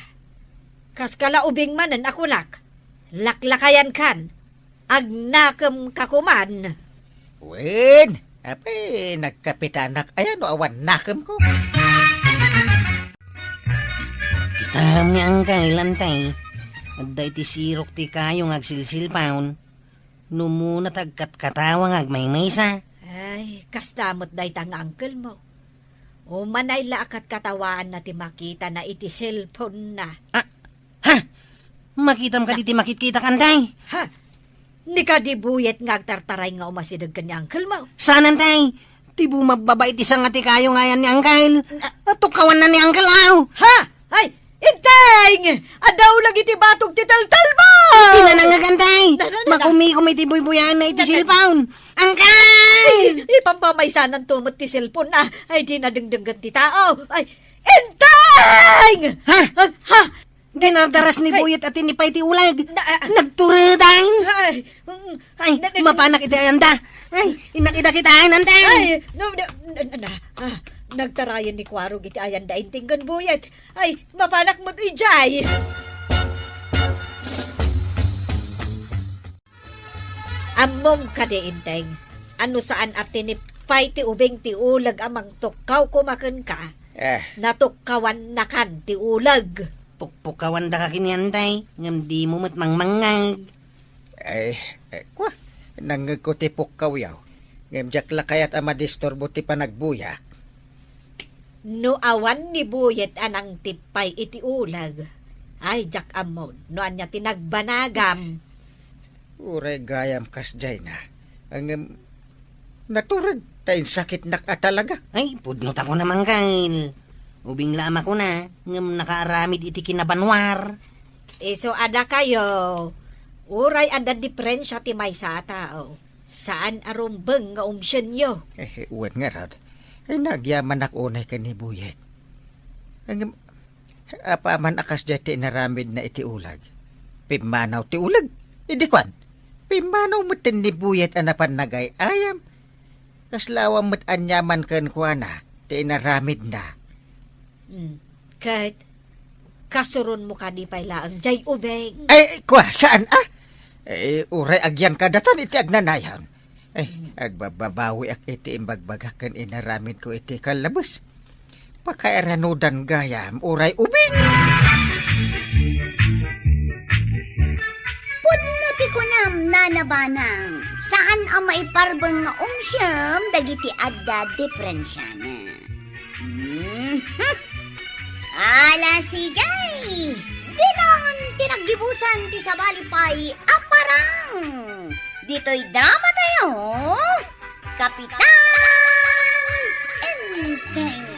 Kas kalaubing manen a kunak, laklakayankan. Agnakem ka koman. Wen, apay, nagkapitanak aya no awan nakemko? Kitam ni Angkel, Antay. Adda iti sirok ti kayo nga agsilsilpaon. Numuna ta agkatkatawa nga agmaymaysa. Ay, kasta met dayta nga angkelmo. Umanay la a katkatawaanna ti makitana iti cellphone-na. Ah, ha? Makitam kadi ti makitkitak, Antay? Ha? Ni kadi buyet nga agtartaray nga umasideg ken ni angkelmo? Saan, Antay? Ti bumababa iti sanga ti kayo nga ayan ni Angkel. Ah. Tukkawanna ni Angkel, aw. Ha? Ay, Inteng! Adda ulag iti batog ti taltalmo! Di na nangagantay. Na, na, na, na. Makumikom iti buybuyaenna iti Na, na. Cellphone. Angkel! Ay, ipampamaysanan to met ti cellphone na. Ay, di na dengdenggen ti tao. Ay, Inteng! Ha? Ah, ha? Dinardaras ni Ay. Buyet a tinipay ti ulag. Na, ah, ah. Nagturedan. Ay, mm. Ay, Na, na, mapanak iti ayanda. Ay, inakidakit ayan, Antay. Ay, no, na, na, na, na. Ah, nagtarayan ni Kuarog iti ayanda, Inteng ken Buyet. Ay, mapanak met idiay. Ammom kadi, Inteng, a no saan a tinipay ti ubing ti uleg a mangtukkaw koma kenka, Eh. natukkawannakan ti uleg. Pukpukawandaka ken ni Antay, ngem dimo met mangmangngeg. Ay, eh, kwa, nangngegko ti pukkawyo. Ngem diak la kayat a madisturbo ti panagbuyak. No awan ni Buyet a nangtippay iti uleg, ay, diak ammon no ania ti nagbanagam. Uray gayam kasdiayna. Ngem, natureg ta insakitnak a talaga. Ay, pudno ta kuna, Mangkal. Ubing la a makuna, ngem nakaaramid iti kinabanwar. Isu a dakayo, uray adda diferensia ti maysa a tao, saan a rumbeng nga umsienyo. Eh, wen ngarud, ay nagyamanak unay ken ni Buyet. Ngem, apaman a kasdiay ti inaramidna iti uleg, pimmanaw ti uleg. Idi kuan, pimmanaw metten ni Buyet a napan nagay-ayam. Kasla awan met aniaman kenkuana ti inaramidna. Hmm. Ket, kasuronmo kadi pay laeng jay ubing? Ay, kua, saan a? Eh, uray agyanka datan iti agnanayon. Eh, agbabbabawiak iti imbagbagak ken inaramidko iti kallabes. Pakairanudan gayam, uray ubing! Pudno ti kunam, Nana Banang, saan a maiparbeng nga umsiem dagiti adda diferensiana. Mhm. Ala, sige! Ditan ti naggibusan ti sabali pay a parang! Ditoy drama tayo, Kapitan Enteng.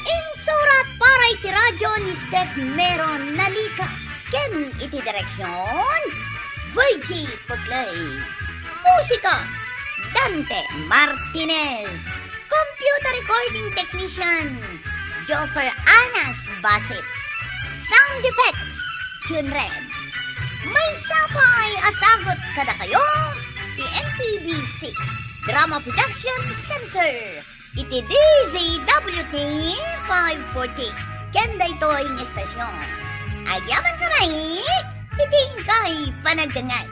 Insurat para iti radyo ni Steph Meron Nalika ken iti direksyon, Virgie Pugley. Musika, Dante Martinez. Computer recording technician, Joffer Anas Basit. Sound effects, Jun Red. Maysa pay a sagut kadakayo ti M P D C Drama Production Center iti D Z W T five forty ken daytoy nga estasyon. Agyamankami iti inkay panagdengngeg.